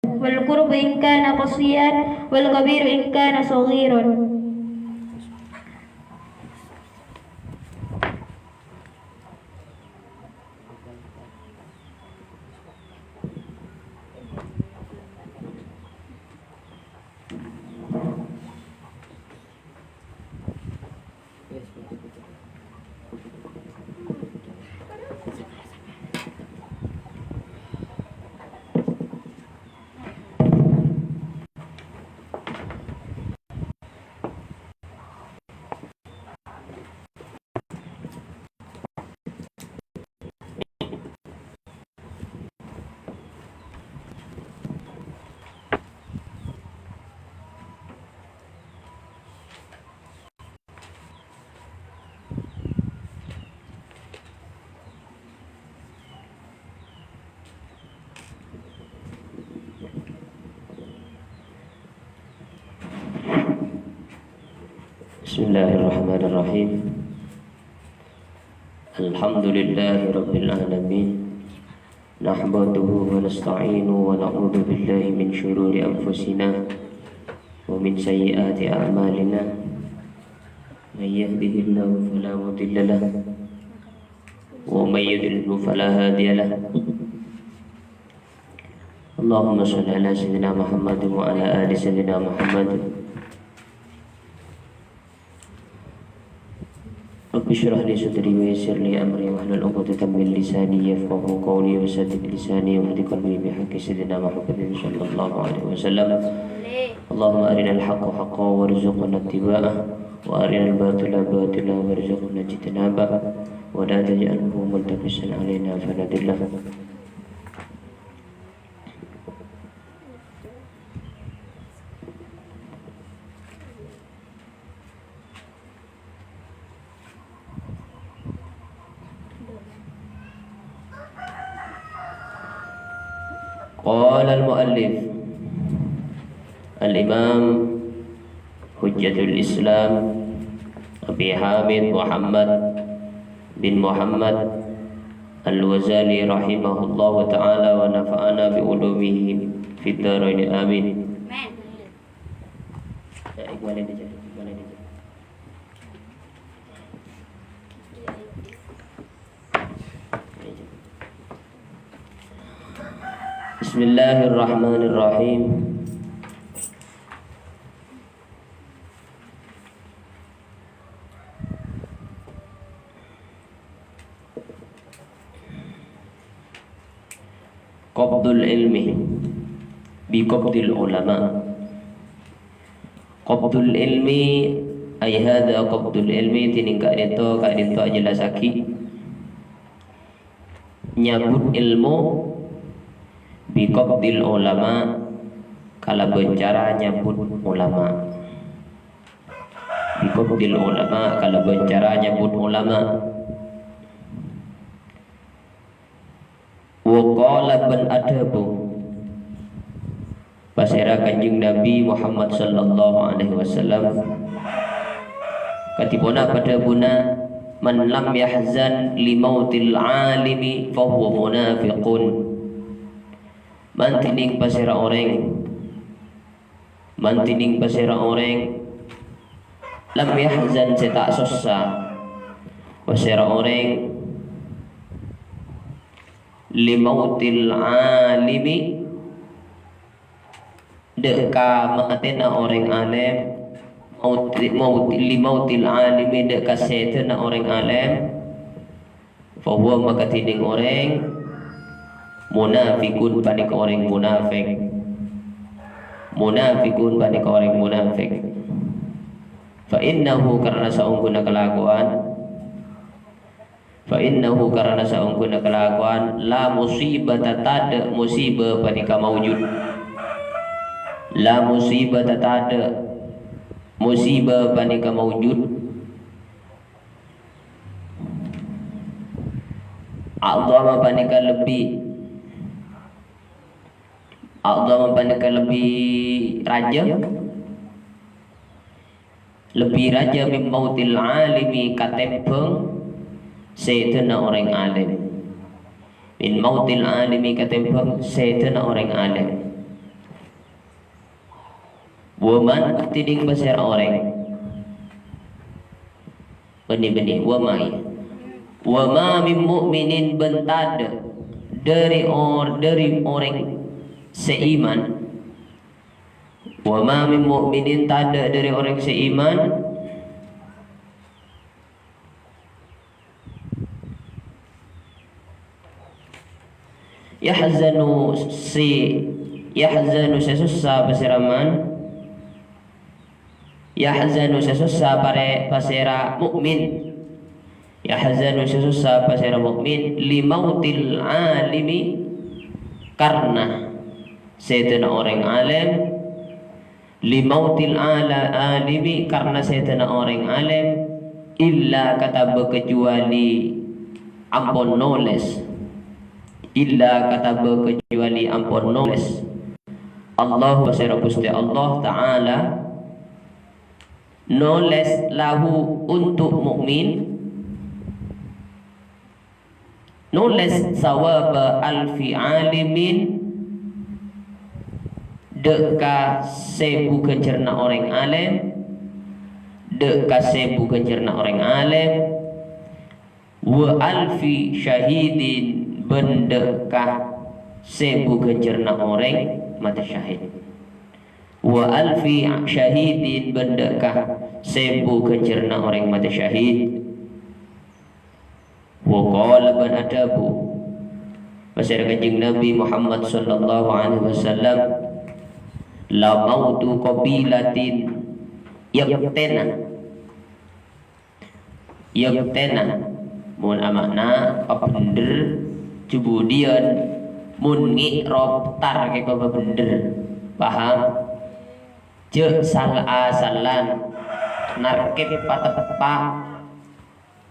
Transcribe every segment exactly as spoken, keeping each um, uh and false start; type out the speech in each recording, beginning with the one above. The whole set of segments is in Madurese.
والقرب إن كان قصيا، والكبير إن كان صغيرا. بسم الله الرحمن الرحيم. الحمد لله رب العالمين. نحمده ونستعينه ونعوذ بالله من شرور أنفسنا ومن سيئات أعمالنا. من يهده الله فلا مضل له ومن يضلل فلا هادي له. اللهم صل على سيدنا محمد وعلى آل سيدنا محمد. رب اشرح لي صدري ويسر لي أمري واحلل عقدة من لساني يفقهوا قولي وسدد لساني واهد قلبي بحق سيدنا محمد صلى الله عليه وسلم. اللهم أرنا الحق حقا وارزقنا اتباعه، وأرنا الباطل باطلا وارزقنا اجتنابه، ولا تجعله ملتبسا علينا فنضل. قال المؤلف الإمام حجة الإسلام أبي حامد محمد بن محمد الغزالي رحمه الله تعالى ونفعنا بعلومه في الدارين آمين. بسم الله الرحمن الرحيم. Qabdul ilmi bi qabdil ulama. Qabdul ilmi, ay hadza qabdul ilmi, dhinèng ka'dinto, ka'dinto ajellasaghi nyabut ilmu bi qabdil ulama, kalabân cara nyabut ulama. Bi qabdil ulama, kalabân cara nyabut ulama. Wa qala, bân adhâbu pasèra Kanjeng Nabi Muhammad sallallahu alaihi wasallam, kadhi ponapa dhâbuna, "Man lam yahzan li mautil alimi fahuwa munafiqun." Mandhâning pasèra orèng Mandhâning pasèra orèng lam yahzan sè ta' sossa, pasèra orèng li mautil alimi, dâ' ka matèna orèng alèm, mauti-, mauti-, li mautil alimi, dâ' ka sèdhâna orèng alèm, Fahuwa, maka dhinèng orèng munafiqun panèka orèng munafik. Munafiqun panèka orèng munafik. Fa innahu, karana saongghuna kalakowan, fa innahu, karana saongghuna kalakowan, la musibata, tadâ' musiba panèka maujud. La musibata, tadâ' musiba panèka maujud. A'dhama panèka lebbi, a'dhama panèka lebbi rajâ, lebbi rajâ min mautil alimi katèmbhâng sèdhâna orèng alèm. Min mautil alimi katèmbhâng sèdhâna orèng alèm. Wa man, dhinèng pasèra orèng. Bânnè, bânnè, wa ma, iyâ. Wa ma min mu'minin, bân tadâ' dhâri or-, dhâri orèng sè iman. Wa ma min mu'minin, tadâ' dhâri orèng sè iman. Yahzanu sè, yahzanu sè sossa pasèra man. Yahzanu sè sossa pare-, pasèra mukmin. Yahzanu sè sossa pasèra mukmin. Li mautil alimi, karna sèdhâna orèng alèm. Li mautil ala-, alimi, karna sèdhâna orèng alèm, illa katabâ, kecuali ampon nolès. Illa katabâ, kecuali ampon nolès. Allahu, pasèra Ghustè Allah Ta'ala, nolès lahu untuk mukmin. Nolès sawaba alfi alimin, dâ' ka sèbu ghânjhârânna orèng alèm, dâ' ka sèbu ghânjhârânna orèng alèm, wa alfi syahidin, bân dâ' ka sèbu ghânjhârânna orèng matè syahid. Wa alfi syahidin, bân dâ' ka sèbu ghânjhârânna orèng matè syahid. Wa qala, bân adhâbu pasèra Kanjeng Nabi Muhammad sallallahu alaihi wasallam, "La mautu qabilatin, yâktèna, yâktèna," mon ama'na pabhendher, jhubudiyân, mon ngè'rob tar kèpa pabhendher. Paham? Jhâ' sal-asalan, narkèb pateppa'.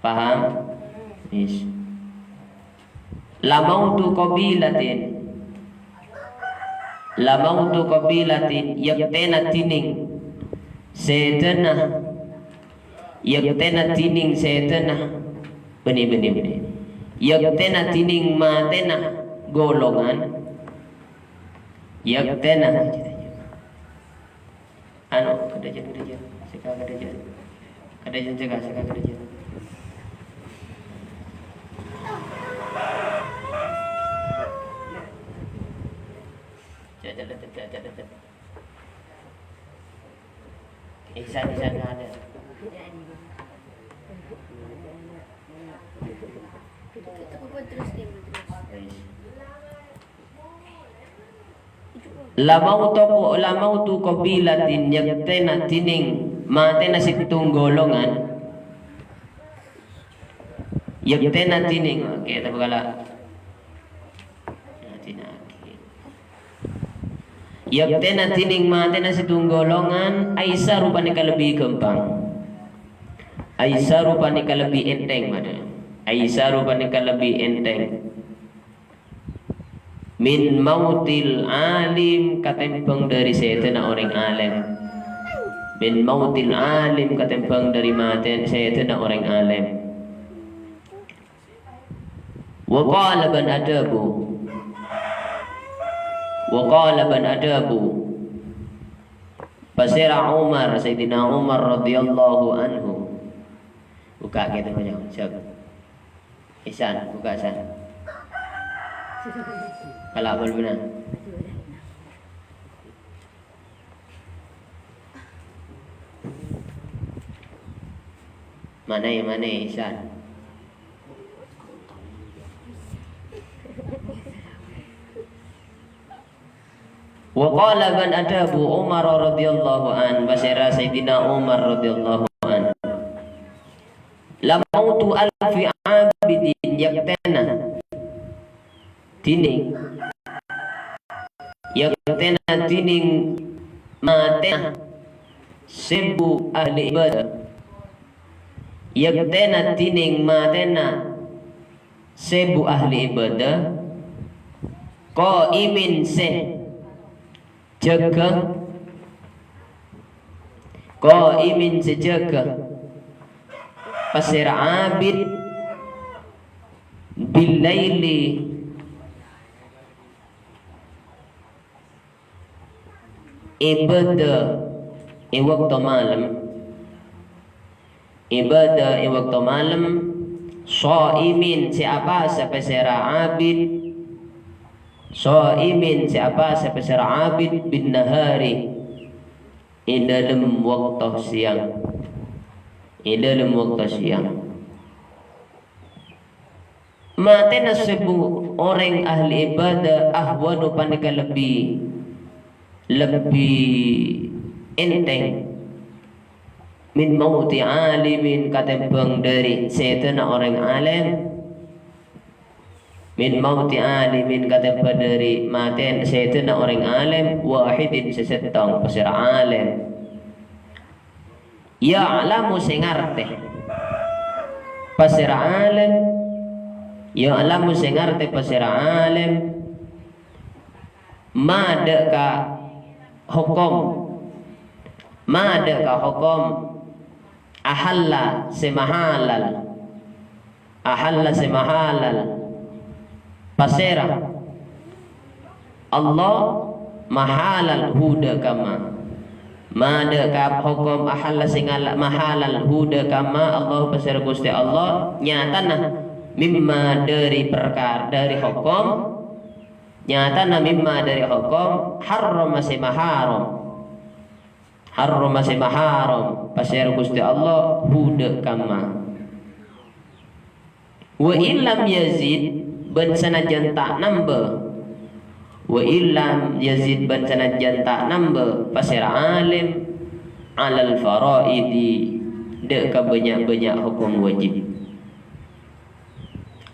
Paham? Yes. La mautu qabilatin. La mautu qabilatin, yâktèna dhinèng sèdhâna. Yâktèna dhinèng sèdhâna. Bânnè, bânnè, bânnè. Yâktèna dhinèng matèna golongan. Yâktèna. Anu, kadhâjâ, kadhâjâ, sèka kadhâjâ. Kadhâjâ, sèka, sèka kadhâjâ. Jhâ', jhâ' deket, jhâ', jhâ' deket. Ihsan, Ihsan, nggak ada. Terus, terus. Wis. La mautu, la mautu qabilatin, yâktèna dhinèng matèna sèttong golongan. Yâktèna dhinèng, oke, tapakala. Yâktèna dhinèng matèna sèttong golongan, aisaru panèka lebbi ghâmpang. Aisaru panèka lebbi ènthèng, maksudnya. Aisaru panèka lebbi ènthèng. Min mautil alim, katèmbhâng dhâri sèdhâna orèng alèm. Min mautil alim, katèmbhâng dhâri matè sèdhâna orèng alèm. Wa qala, bân adhâbu. Wa qala, bân adhâbu. Pasèra Umar, Sayyidina Umar radhiyallahu anhu. Buka kita punya, siap. Ihsan, buka, Ihsan. Kala' bâl bâna. Ma'nè, ma'nè, Ihsan. Wa qala, bân adhâbu Umar radhiyallahu anhu, pasèra Sayyidina Umar radhiyallahu anhu. La mautu alfi abidin, yâktèna dhinèng, yâktèna dhinèng matèna sèbu ahli ibadah. Yâktèna dhinèng matèna sèbu ahli ibadah. Qaimin sè jâgâ. Qaimin sè jâgâ. Pasèra abid billaili, ibadah è bâkto malem, ibadah è bâkto malem, shaimin sè apasa pasèra abit, shaimin sè apasa pasèra abit bin nahari, è dhâlem bâkto sèyang, è dhâlem bâkto sèyang. Matèna sèbu orèng ahli ibadah ahwanu panèka lebbi, lebbi èntèng min mauti alimin katèmbhâng dhâri sèdhâna orèng alèm. Min mauti alimin katèmbhâng dhâri matèna sèdhâna orèng alèm wahidin sè sèttong pasèra alèm. Ya'lamu sè ngartè pasèra alèm, ya'lamu sè ngartè pasèra alèm, ma dâ' ka hokom, ma dâ' ka hokom, ahalla sè mahalal. Ahalla sè mahalal. Pasèra? Allah mahalal hu dâ' ka ma. Ma dâ' ka hokom ahalla sè ngala-, mahalal hu dâ' ka ma Allah pasèra Ghustè Allah nyatana mimma dhâri perkara dhâri hokom, nyatana mimma dhâri hokom harrama sè maharom. Harrama sè maharom, pasèra Ghustè Allah, hu dâ' ka ma. Wa illam yazid, bân sanajjân ta' nambâ. Wa illam yazid, bân sanajjân ta' nambâ, pasèra alèm, alal faraidi, dâ' ka bânnya'-bânnya' hokom wajib.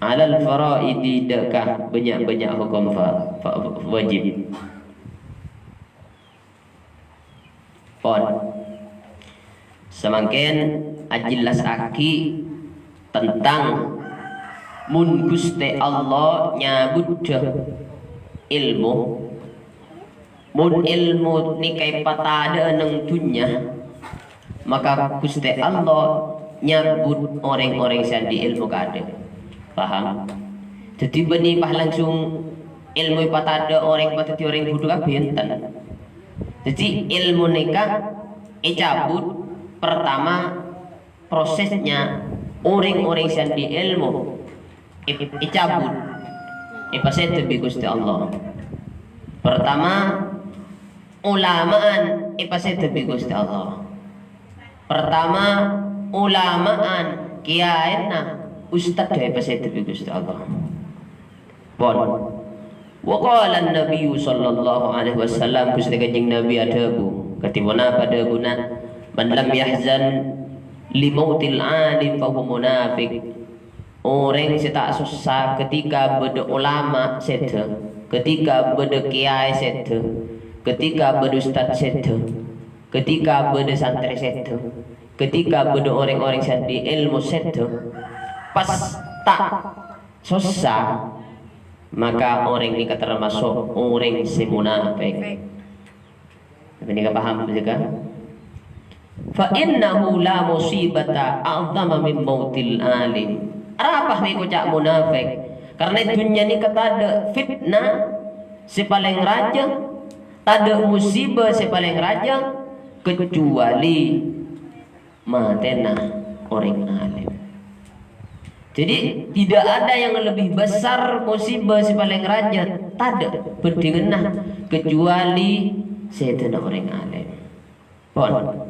Alal faraidi, dâ' ka bânnya'-bânnya' hokom fa-, fa-, wajib. Pon. Samangkèn ajellasaghi tentang mon Ghustè Allah nyabudhâ èlmo, mon èlmo nèka èpatadhâ'â neng dhunnya, maka Ghustè Allah nyabut orèng-orèng sè andi' èlmo kaadâ'. Paham? Dhâddhi bânnè pas langsung èlmo èpatadhâ' orèng padhâddhi orèng budhu kabbhi, enten. Dhâddhi, èlmo nèka ècabut, pertama, prosesnya orèng-orèng sè andi' èlmo è-, ècabut, èpasèdhâ bi' Ghustè Allah. Pertama, ulama'an èpasèdhâ bi' Ghustè Allah. Pertama, ulama'an, kèyaèna, ustadda èpasèdhâ bi' Ghustè Allah. Pon. Wa qala an-Nabiyyu sallallahu alaihi wasallam, Ghustè Kanjeng Nabi adhâbu, kadhi ponapa dhâbuna, "Man lam yahzan li mautil alim fa huwa munafiq." Orèng sè ta' sossa ketika bâdâ ulama sèdhâ, ketika bâdâ kèyaè sèdhâ, ketika bâdâ ustad sèdhâ, ketika bâdâ santrè sèdhâ, ketika bâdâ orèng-orèng sè andi' èlmo sèdhâ, pas ta' sossa, maka orèng nèka tamaso' orèng sè munafèk. Apa nèka paham, Jaka? "Fa innahu la musibata a'zama min mautil alim." Arapa mè' koca' munafèk? Karna è dhunnya nèka tadâ' fitna sè palèng rajâ, tadâ' musibâ sè palèng rajâ, kecuali matèna orèng alèm. Jadi, tidak ada yang lebih besar musibah sè palèng rajâ, tadâ' bhândhinganna, kecuali sèdhâna orèng alèm. Pon.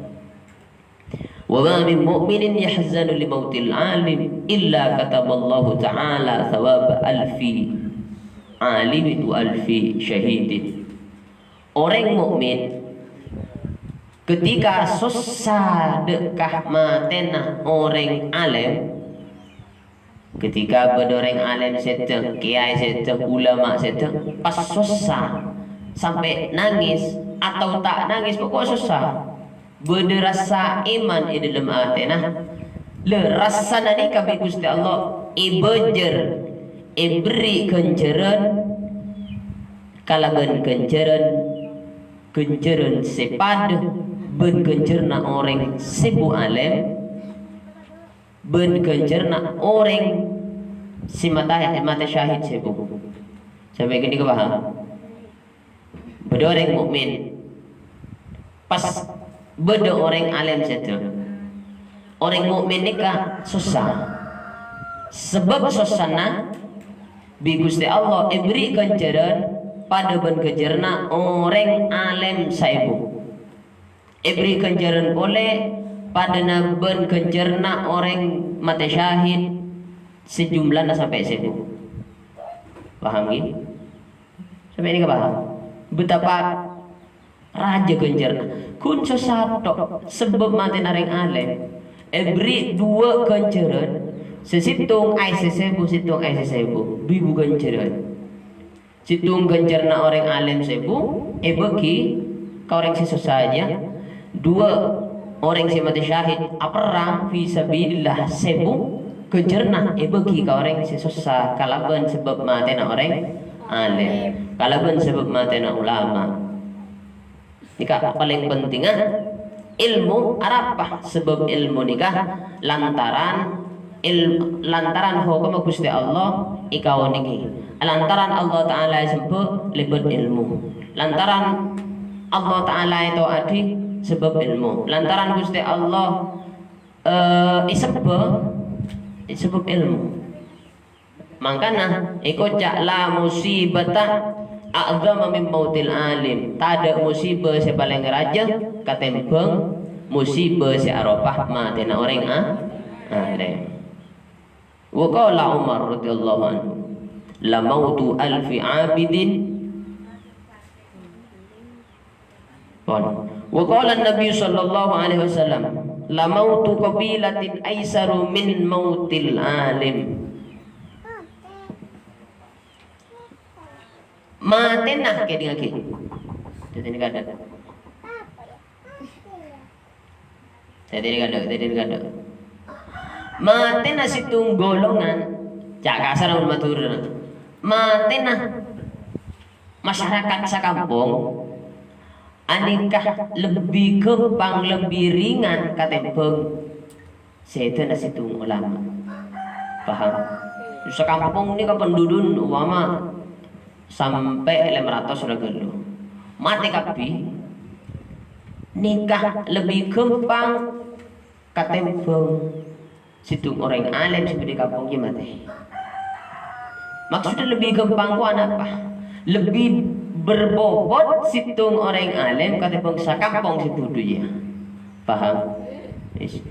"Wa ma min mu'minin yahzanu li mautil alim illa kataballahu ta'ala thawaba alfi alimin wa alfi syahidin." Orèng mukmin, ketika sossa dâ' ka matèna orèng alèm, ketika bâdâ orèng alèm sèdhâ, kèyaè sèdhâ, ulama sèdhâ, pas sossa, sampè' nangès atau ta' nangès, pokok sossa, bâdâ rassa iman è dâlem atèna. Lè, rassana nèka bi' Ghustè Allah èbâjâr, èberri' ghânjhârân, kalabân ghânjhârân, ghânjhârân sè padâ bân ghânjhârânna orèng sè bu alèm, bân ghânjhârânna orèng sè mata-, matè syahid sè bu. Sampè' ghânèka paham? Bâdâ orèng mukmin, pas Bâdâ orèng alèm sèdhâ. Orèng mukmin nèka sossa. Sabâb sossana bi' Ghustè Allah èbherri' ghânjhârân padâ bân ghânjhârânna orèng alèm saèbu. Èbherri' ghânjhârân polè padâna bân ghânjhârânna orèng matè syahid sè jumlana sampè' saèbu. Paham, ghi? Sampè' nèka paham? Betapa rajâ ghânjhârânna. Ghun sossa tok, sabâb matèna rèng alèm. Èbherri' duwâ' ghânjhârân, sè sèttong aèssè saèbu, sèttong aèssè saèbu, duwâ' èbu ghânjhârân. Sèttong ghânjhârânna orèng alèm saèbu èbâghi ka orèng sè sossa, jâ. Duwâ', orèng sè matè syahid aperrang fi sabilillah saèbu, ghânjhârânna èbâghi ka orèng sè sossa kalabân sabâb matèna orèng alèm, kalabân sabâb matèna ulama. Nèka palèng pentingnga èlmo. Arapa sabâb èlmo nèka? Lantaran èl-, lantaran hokomma Ghustè Allah èkaonèngè. Lantaran Allah Ta'ala èsemba lèbât èlmo. Lantaran Allah Ta'ala èto'adhi sabâb èlmo. Lantaran Ghustè Allah, eh, èsemba, sabâb èlmo. Mangkana èkoca', "La musibata a'zama min mautil alim." Tadâ' musibâ sè palèng rajâ katèmbhâng musibâ sè aropa matèna orèng a-, alèm. Wa qala Umar radhiyallahu anhu, "La mautu alfi abidin." Pon. Wa qala Nabi sallallahu alaihi wasallam, "La mautu qabilatin aisaru min mautil alim." Matèna, kèdingngaghi. Dâddhi nèka adâ. Dâddhi nèka adâ, dâddhi nèka adâ. Matèna sèttong golongan, ca' kasar mon Madhurâ. Matèna masyarakat sakampong, anèka lebbi ghâmpang, lebbi ringan katèmbhâng sèdhâna sèttong ulama. Paham? Sakampong nèka penduduk umpama sampè' lèma ratos ra ghâllu. Matè kabbhi. Nèka lebbi ghâmpang katèmbhâng sèttong orèng alèm sè bâdâ è kampong jâ matè. Maksudnya lebbi ghâmpang kok anapa? Lebbi berbobot sèttong orèng alèm katèmbhâng sakampong sè bhudhu jâ. Paham? Wis.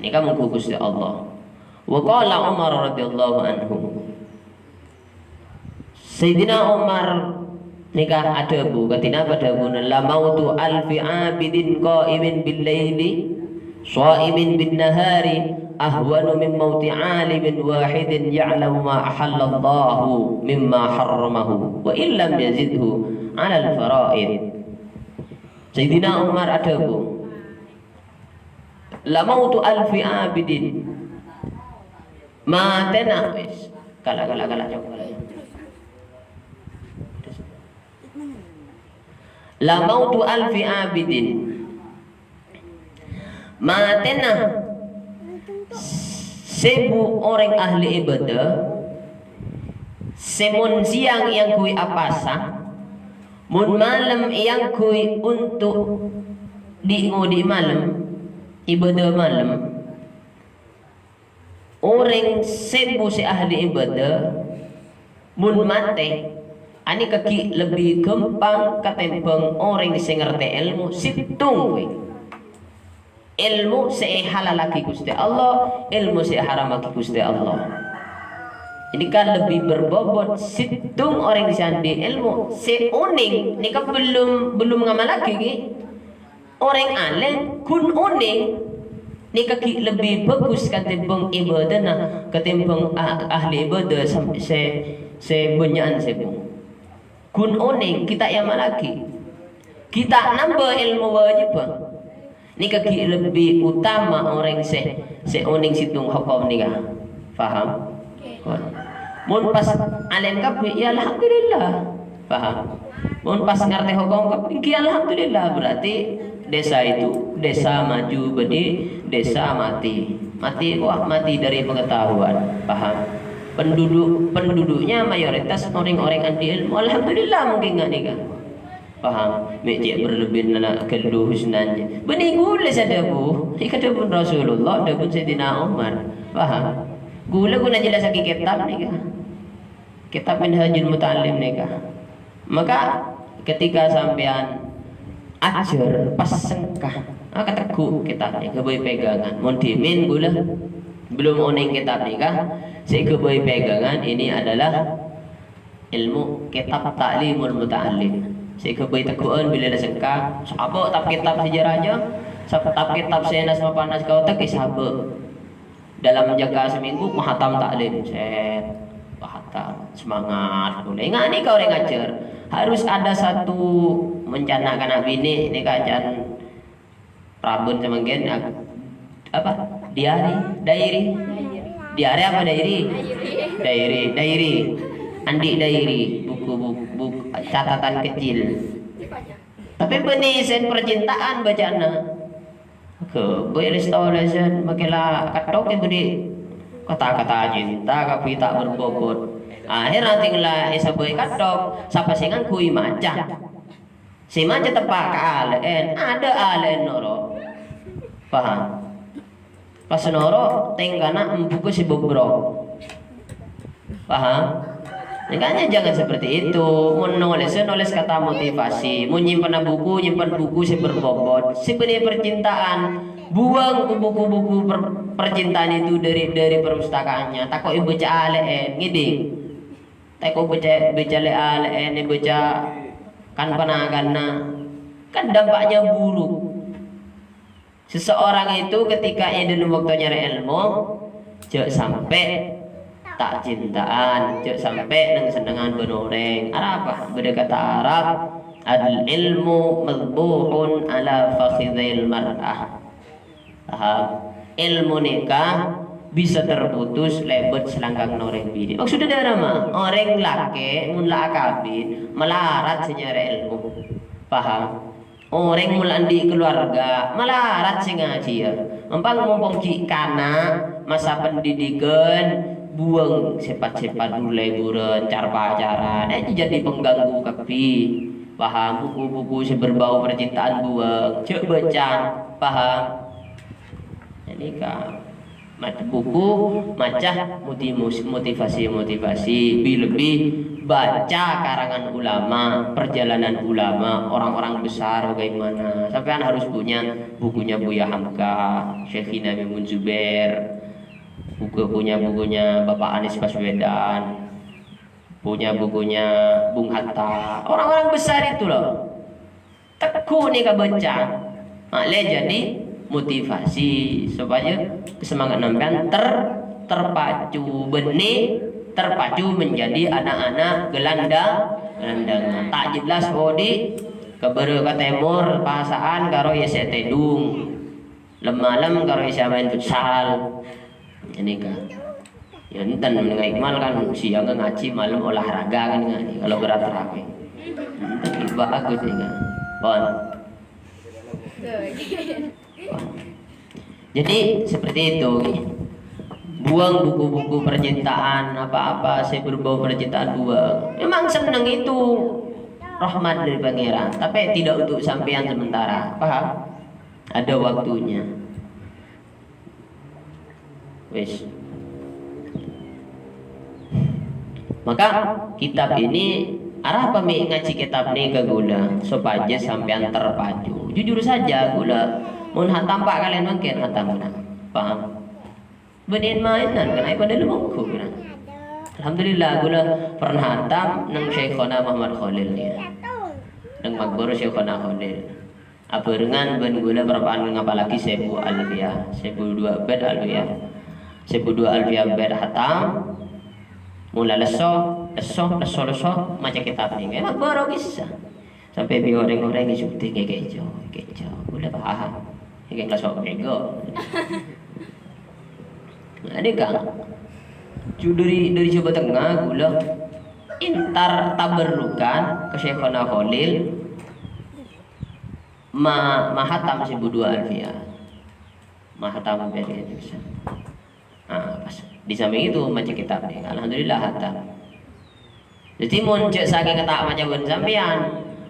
Nèka mongghu Ghustè Allah. Wa qala Umar radhiyallahu anhu. Sayyidina Umar nèka adhâbu, kadhi napa dhâbuna, "La mautu alfi abidin qaimin bil laili, shaimin bin nahari, ahwanu min mauti alimin wahidin ya'lamu ma ahallallahu mimma harramahu, wa in lam yazidhu alal faraid." Sayyidina Umar adhâbu, "La mautu alfi abidin." Matèna, wis. Kala, kala, kala, cok, kala. "La mautu alfi abidin." Matèna sèbu orèng ahli ibadah, sè mon sèyang èangghuy apasa, mon malem èangghuy untuk dhi'-ngodhi'i malem, ibadah malem. Orèng sèbu sè ahli ibadah, mon matè, anèka ghi' lebbi ghâmpang katèmbhâng orèng sè ngartè èlmo sèttong, wè. Èlmo sè èhalallaghi Ghustè Allah, èlmo sè èharammaghi Ghustè Allah. Ini kan lebbi berbobot sèttong orèng sè andi' èlmo, sè onèng nèka bellum, bellum ngamallaghi, ghi. Orèng alèm ghun onèng nèka ghi' lebbi bhâghus katèmbhâng ibadahna, katèmbhâng ah-, ahli ibadah sam-, sè, sè bânnya'an sèbu. Ghun onèng ghi' ta' èamallaghi. Ghi' ta' nambâ èlmo wajibbhâ. Nèka ghi' lebbi utama orèng sè, sè onèng sèttong hokom nèka. Paham? Mon pas alèm kabbhi, ya alhamdulillah. Paham? Mon pas ngartè hokom kabbhi, ya alhamdulillah. Berarti desa itu, desa maju bânnè desa mati. Mati, wah, mati dari pengetahuan. Paham? Penduduk, penduduknya mayoritas orèng-orèng andi' èlmo. Alhamdulillah mungkin nggak nèka. Paham? Mè' cè' berlebbina ghâllu husnan. Bânnè ghulâ sè adhâbu. Nèka dhâbuna Rasulullah, dhâbuna Sayyidina Umar. Paham? Ghulâ ghun ajhellasaghi kètab nèka. Kètab Minhajul Muta'allim nèka. Maka ketika sampèyan ajhâr pas sengka, ah, kategghu' kètab nèka, ghâbây pègângan. Mon dhimèn ghulâ belum onèng kètab nèka, sè ghâbây pègângan ini adalah ilmu kitab Ta'limul Muta'allim. Sè ghâbây tegghu'ân bilâ la sengka, sabâ' tab-kètab sè jârâ, sab-, tab-kètab sè nas mapanas ka otak, èsabâ'. Dalam jangka seminggu, mahatam ta'lim. Set, mahatam. Semangat. Mulai. Enggak, nèka orèng ajhâr. Harus ada satu, mencana kana' binè', nèka can Prabon samangkèn, ag-, apa? Diari, diary. Diari apa diary? Diary, diary. Andi' diary, buku, buku, buku, catatan kecil. Tapè bânnè sèn percintaan bâcana. Ghâbây lès-tolèsan, makè la kettok è budi. Kata-kata cinta, kabbhi ta' berbobot. Akhèrra tèng la èsabâi kettok, sapa sè ngangghuy maca? Sè maca teppa' ka alè'en, adâ' alè'en noro'. Paham? Pas noro', tèngkana embuka sè bobrok. Paham? Makanya jangan seperti itu. Mon nolès, nolès kata motivasi. Mon nyimpenna buku, nyimpen buku sè berbobot. Sè bânnè percintaan. Buang buku-buku per-, percintaan itu dari, dari perpustakaannya. Tako' èbâca alè'en, ngèdhing. Tako' bâca, bâca lè-, alè'en, bâca kan-panakanna, kan dampaknya buruk. Seseorang itu ketika è dâlem bâkto nyarè èlmo, jhâ' sampè' ta' cintaan, jhâ' sampè' neng-sennengan bân orèng. Arapa? Bâdâ kata Arab, "Al-ilmu madhbuhun ala fakhidhail mar'ah." Paham? Èlmo nèka bisa terputus lèbât selangkanganna orèng binè'. Maksudnya dâ'remma, orèng lakè' mon la akabin, malarat sè nyarè èlmo. Paham? Orèng mon la andi' keluarga, malarat sè ngajhiyâ. Empang mompong ghi' kana' masa pendidikan, buang sèpat-sèpat bur-lèburân, car-pacaran, eh, jadi pengganggu kabbhi. Paham? Buku-buku sè berbau percintaan buang, jhâ' bâca. Paham? Jadi ka, maca buku, maca moti-, motivasi-motivasi, bi-, lebih baca karangan ulama, perjalanan ulama, orang-orang besar bagaimana. Sampèyan harus punya bukunya Buya Hamka, Syekhina Maimun Zubair, buku, punya bukunya Bapak Anies Baswedan, punya bukunya Bung Hatta, orang-orang besar itu loh. Tegghu' nèka bâca. Ma'lè jadi motivasi supaya semangat sampèyan ter-, terpacu, bânnè terpacu menjadi anak-anak gelanda-, gelandangan. Ta' jelas odi', ka bârâ' ka tèmor, pasa'an karo yè sè tèdung. Lem-malem karo yè sè maèn futsal. Ini kan. Ya, enten, Neng Ikmal kan siang ngajhi, malem olahraga kan, ngajhi. Kalau gerak terapi. Enten, bagus ini kan. Pon. Jadi, seperti itu. Buang buku-buku percintaan, apa-apa, sè berbau percintaan, buang. Memang seneng itu rahmat dari Pangeran, tapi tidak untuk sampèyan sementara. Paham? Ada waktunya. Wis. Maka kitab ini, arapa mè' ngajhi kitab nèka ghulâ, sopajâ sampèyan terpacu. Jujur saja, ghulâ mon hatam pa' kalèn mangkèn hatam, nah. Paham? Bânnè maènan, kan, ayo padâ lèmonggu, kan. Alhamdulillah, ghulâ pernah hatam neng Syaikhona Muhammad Kholil, ya. Neng makbara Syaikhona Kholil. Abhârengan bân ghulâ parappa'na ngapallaghi sèbu Alfiyah, sèbu duwâ bait Alfiyah. Sèbu duwâ Alfiyah bait hatam. Mula lesso, lesso, lesso, lesso, maca kitab nèka. Emang bârâ' bisa. Sampè' bi' orèng-orèng è Sugdi kèjhâ, kèjhâ. Ghulâ paham. Kèjhâ lesso bhâi. Nah, ini kan. Ju-, dari, dari Jawa Tengah, ghulâ entar tabarrukan ka Syaikhona Kholil. Ma-, mahatam sèbu duwâ Alfiyah. Mahatam bhâi bisa. Nah, pas di samping itu maca kitab nèka. Alhamdulillah hatam. Jadi mon jhâ' sakèng ta' maca bân sampèyan,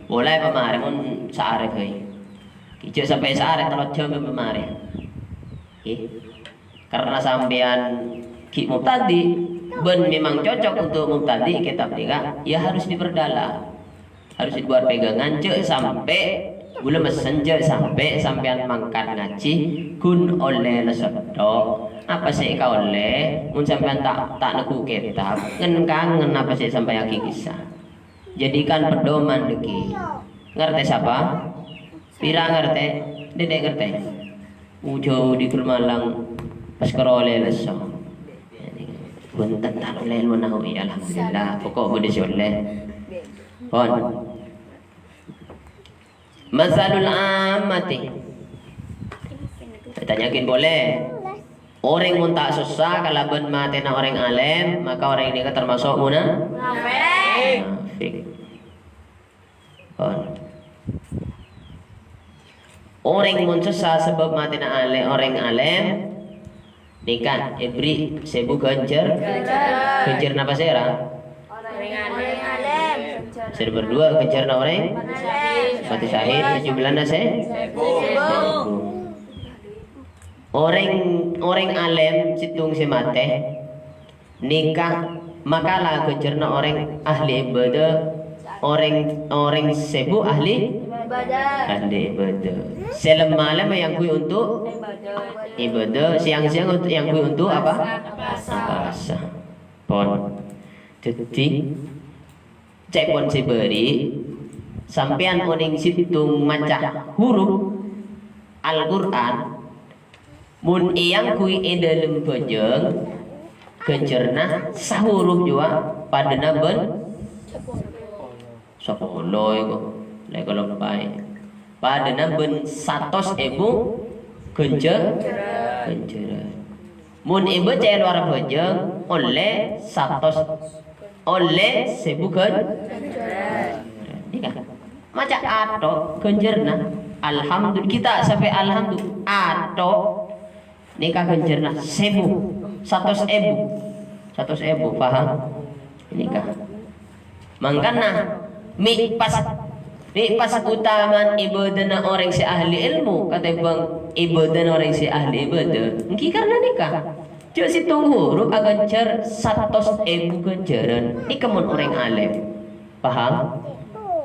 Molaè pamarè mon saarè bhâi. Ghi' jhâ' sampè' saarè tello jhâm pamarè. Ghi. Karena sampèyan ghi' mubtadi', bân memang cocok untuk mubtadi' kitab nèka, ya harus diperdalam. Harus dibuat pegangan, jhâ' sampè', bulâ messen jhâ' sampè' sampèyan mangkat ngajhi ghun ollè lesso tok. Apa sè èkaollè, mon sampèyan ta', ta' neggu' kitab, ngen-kangen apa sè èsampèyaghi kissa. Jadikan pedoman dhâggi'. Ngartè sapa? Pira ngartè? Dèdè ngartè? Ujâu di Malang pas karo ollè lesso. Bhunten, ta' ollè ilmu nahwi, alhamdulillah. Pokok bâdâ sè ollè. Pon. Masalul ammati. Tanya'aghin polè. Orèng mon ta' sossa kalabân matèna orèng alèm, maka orèng nèka termasuk muna-, munafik. Pon. Orèng mon sossa sabâb matèna alè-, orèng alèm, nèka èberri' sèbu ghânjhâr-, ghânjhâr napa sèra? Orèng alèm. Sè nomer duwâ', ghânjhârânna orèng mati syahid, jumlana sè-, sèbu. Orèng, orèng alèm sèttong sè matè, nèka makala ghânjhârânna orèng ahli ibadah, orèng, orèng sèbu ahli, ahli ibadah. Sè lem-malem èyangghuy untuk ibadah, sèyang-sèyang untuk, èyangghuy untuk apa? Apasa. Pon. Dhâddhi, ca'èpon sè bâri', sampèyan onèng sèttong maca huruf Al-Qur'an, mon èyangghuy è dâlem bhâjâng, ghânjhârânna sahuruf jiyâ padâna bân sapolo èko, lè' kaloppaè. Padâna bân satos èbu ghânjhâ-, ghânjhârân. Mon èbâca è lowar bhâjâng, ollè satos, ollè sèbu ghân-, nèka. Maca atok ghânjhârânna. Alhamdulillah, kita sampai alhamdulillah. Atok. Nèka ghânjhârânna sèbu, satos èbu. Satos èbu, paham? Nèka. Mangkana, mè' pas, mè' pas utamaan ibadana orèng sè ahli èlmo katèmbhâng ibadana orèng sè ahli ibadah. Ènggi karna nèka. Jhâ' sèttong huruf aghânjhâr satos èbu ghânjhârân. Nèka mon orèng alèm. Paham?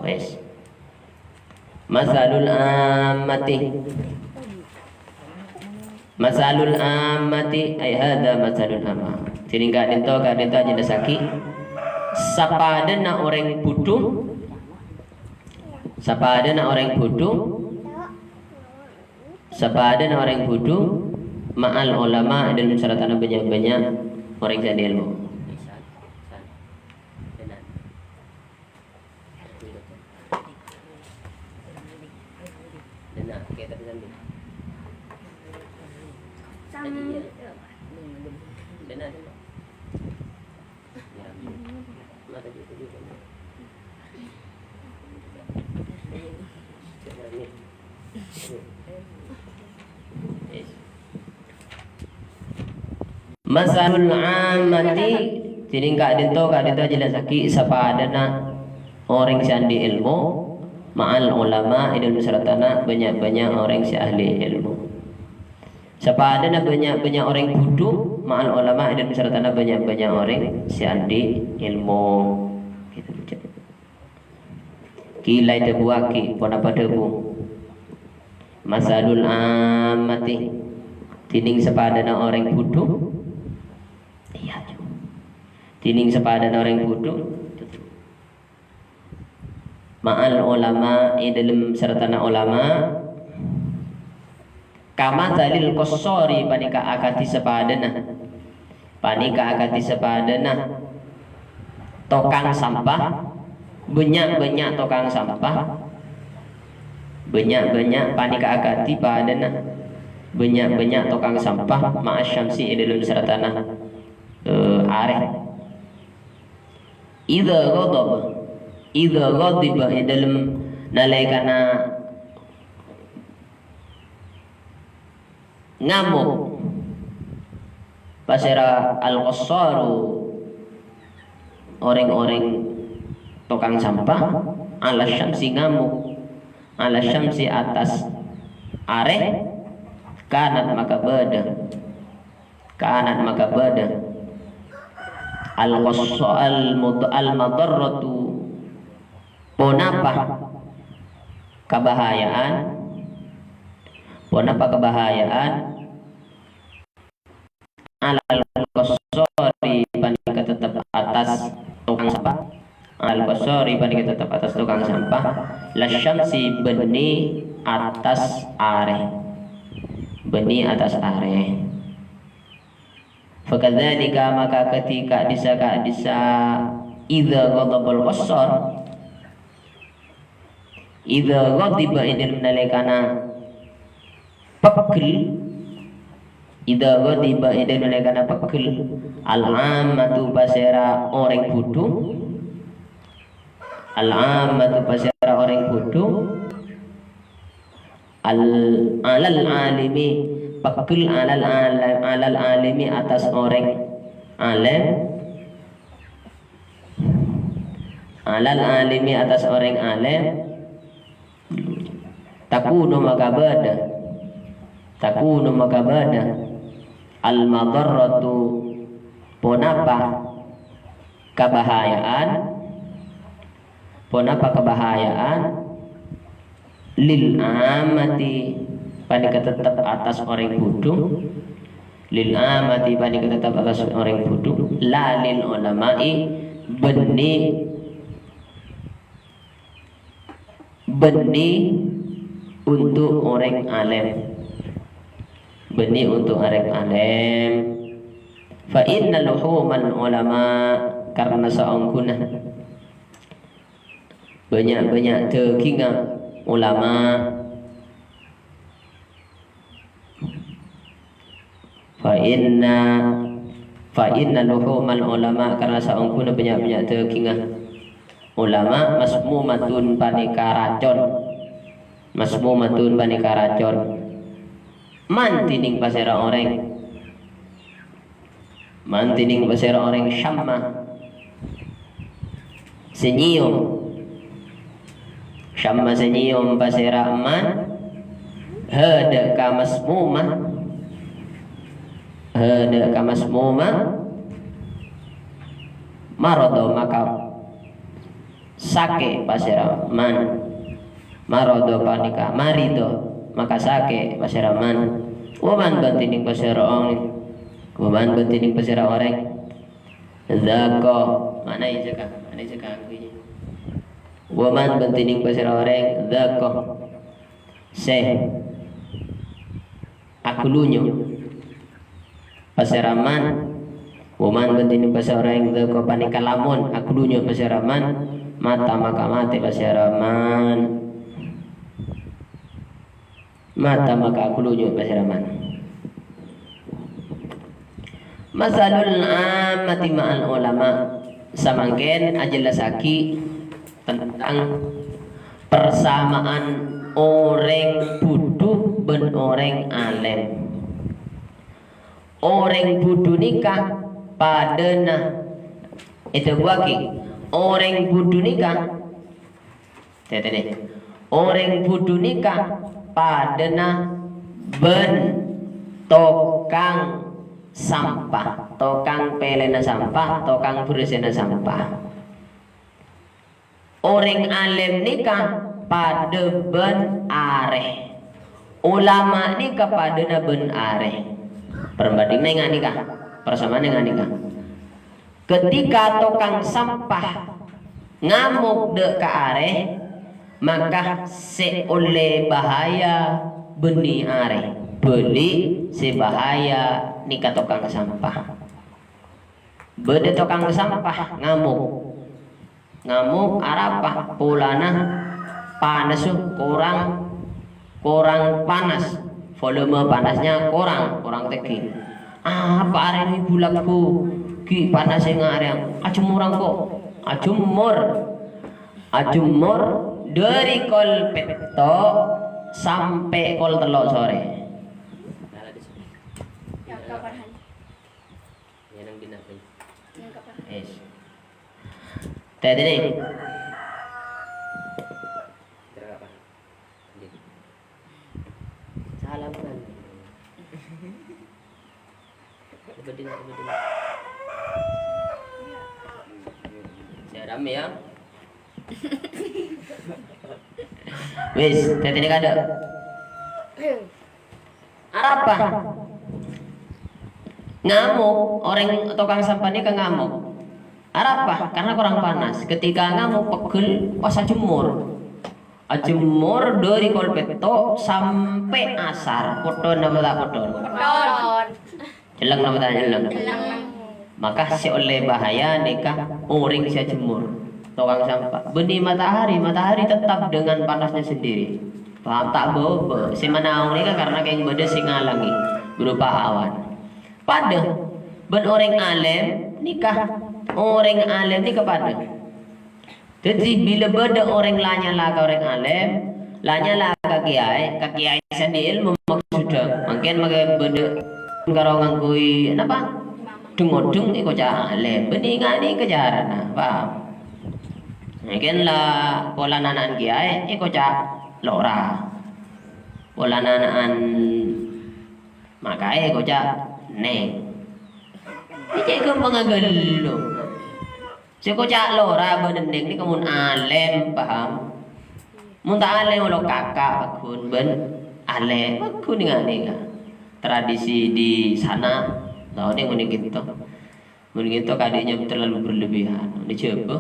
Wes. Masalul ammati. Masalul ammati, ay hadza masalul amma. Dhinèng ka'dinto, ka'dinto ajelassaghi sapadâna orèng budhu. Sapadâna orèng budhu. Sapadâna orèng budhu ma'al ulama, è dâlem saratana bânnya'-bânnya' orèng sè ahli èlmo. Masalul ammati, dhinèng ka'dinto, ka'dinto ajelassaghi sapadâna orèng sè andi' èlmo, ma'al ulama, è dâlem saratana bânnya'-bânnya' orèng sè ahli èlmo. Sapadâna bânnya'-bânnya' orèng budhu, ma'al ulama, è dâlem saratana bânnya'-bânnya' orèng sè andi' èlmo. Gitu. Ghi la èdhâbuwaghi, ponapa dhâbu? Masalul ammati, dhinèng sapadâna orèng budhu. Iyâ, Ju. Dhinèng sapadâna orèng budhu. Ma'al ulama, è dâlem saratana ulama. Kamatsalil qassari, panèka akadhi sapadâna. Panèka akadhi sapadâna tokang sampah. Bânnya'-bânnya' tokang sampah. Bânnya'-bânnya' panèka akadhi padâna bânnya'-bânnya' tokang sampah ma'as syamsi è dâlem saratana, eh, arè. Idza ghadaba, idza ghadiba, è dâlem nalèkana ngamok. Pasèra al-qassaru, orèng-orèng tokang sampah. 'ala syamsi ngamuk, 'ala syamsi atas arè, kanat maka bâdâ, kanat maka bâdâ, al-qassa-, al-mud-, al-madarratu, ponapa kabahayaan, ponapa kabahayaan, 'alal qassari panèka tetep atas tokang sampah. 'Alal qassari panèka tetep atas tokang sampah. Lasyamsi bânnè atas arè. Bânnè atas arè. Fakadzalika maka kadhi ka'dissa-ka'dissa idza ghadabal qassar. Idza ghadiba è dâlem nalèkana peggel, idza ghadiba è dâlem nalèkana peggel, al-'ammatu pasèra orèng budhu, al-'ammatu pasèra orèng budhu, al-, 'alal 'alimi, peggel 'alal 'ala-, 'alal 'alimi atas orèng alèm, 'alal 'alimi atas orèng alèm, takunu maka bâdâ, takunu maka bâdâ, al-madarratu, ponapa kabahayaan, ponapa kabahayaan, lil 'ammati, panèka tetep atas orèng budhu, lil 'ammati, panèka tetep atas orèng budhu, la lil 'ulama'i, bânnè, bânnè untuk orèng alèm. Bânnè untuk orèng alèm. Fa inna luhumal ulama, karna saongghuna bânnya'-bânnya' dâghingnga ulama. Fa inna, fa inna luhumal ulama, karna saongghuna bânnya'-bânnya' dâghingnga ulama, masmumatun panèka racon. Masmumatun panèka racon. Man dhinèng pasèra orèng. Man dhinèng pasèra orèng syamma sè nyèyom. Syamma sè nyèyom pasèra man, hada' ka masmuma. Hada' ka masmuma. Marodo maka sakè' pasèra man. Marodo panèka marido, maka sakè' pasèra man. Wa man bân dhinèng pasèra orèng. Wa man bân dhinèng pasèra orèng. Dzaka, ma'na dzaka, ma'na dzaka aku ini. Wa man bân dhinèng pasèra orèng, dzaka. Sè aghulunyo pasèra man, wa man bân dhinèng pasèra orèng dzaka panèka lamon aghulunyo pasèra man, mata maka matè pasèra man. Mata maka aghulunyo pasèra man. Masalul 'ammati ma'al ulama, samangkèn ajellassaghi tentang persamaan orèng budhu bân orèng alèm. Orèng budhu nèka padâna, èdhâbuwâghi, orèng budhu nèka, tètènè, orèng budhu nèka padâna bân tokang sampah, tokang pèlèna sampah, tokang berressèna sampah. Orèng alèm nèka padâ bân arè. Ulama nèka padâna bân arè. Perbandhinganna nga' nèka, persamaanna nga' nèka. Ketika tokang sampah ngamok dâ' ka arè, maka sè ollè bahaya bânnè arè. Bâli sè bahaya nèka tokang sampah. Bâdâ tokang sampah ngamok. Ngamok arapa? Polana panas, korang, korang panas. Volume panasnya korang, korang tèngghi. Apa arèna bulâ ghu? Ghi' panas sè ngarèya. Ajemmorang ko'. Ajemmor. Ajemmor dâri kol pètto' sampè' kol tello' sorè. Yes. Tètènè. Salaman. Coba dulu, coba dulu. Saya rame ya. Wis, dadine kada. Arapa? Ngamuk, orang tukang sampah ini kan ngamuk. Arapa? Karena kurang panas. Ketika ngamuk, pegel, pas ajemur. Ajemur dari pokol petto sampai asar. Poddhon napa ta' poddhon? Poddhon. Celleng napa ta' celleng? Celleng. Maka sè ollè bahaya nèka orèng sè ajemur. Tokang sampah. Bânnè matahari, matahari tetap dengan panasnya sendiri. Paham? Ta' bâbâ. Sè manaong nèka karena kèng bâdâ sè ngalangè berupa awan. Padâ bân orèng alèm nèka, orèng alèm nèka padâ. Dhâddhi, bilâ bâdâ orèng la nyala ka orèng alèm, la nyala ka kèyaè, ka kèyaè sè andi' èlmo maksodda, mangkèn makè bâdâ karo ngangghuy napa? Dheng-odheng èkoca' alèm, bânnè nganè ka carana, paham? Mangkèn la polana ana'an kèyaè èkoca' lora. Polana ana'an ma' kaè èkoca' nèng. Ècè' ghâmpangnga ghâllu. Sè èkoca' lora bân nèng nèka mon alèm, paham? Mon ta' alèm, olo kaka' pagghun bân alèm, pagghun nèng-nèng. Tradisi di sana, tao nèng mon ghânto. Mon ghânto kadhi'nya terlalu berlebihan. Nèng jhâbâ.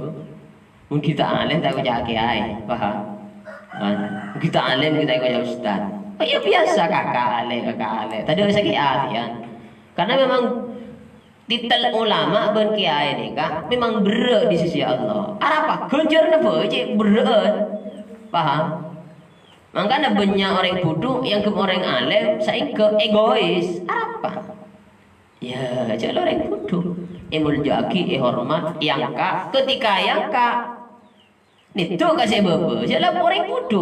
Mon ghi' ta' alèm ta' èkoca' kèyaè, paham? Mon ghi' ta' alèm ghi' ta' èkoca' ustad. Oh, ya biasa, kaka' alèm, kaka' alèm. Tadâ' sakè' atèyan. Karena memang titel ulama bân kèyaè nèka memang berrâ' di sisi Allah. Arapa? Ghânjhârânna bhâi cè' berrâ'ân. Paham? Mangkana bânnya' orèng bhudhu èangghep orèng alèm saèngghâ egois. Arapa? Ya, jhâ' la orèng bhudhu. Èmolja'aghi, èhormat, èangka'. Ketika èangka', nèddhu ka sè bâbâ, jhâ' la orèng bhudhu.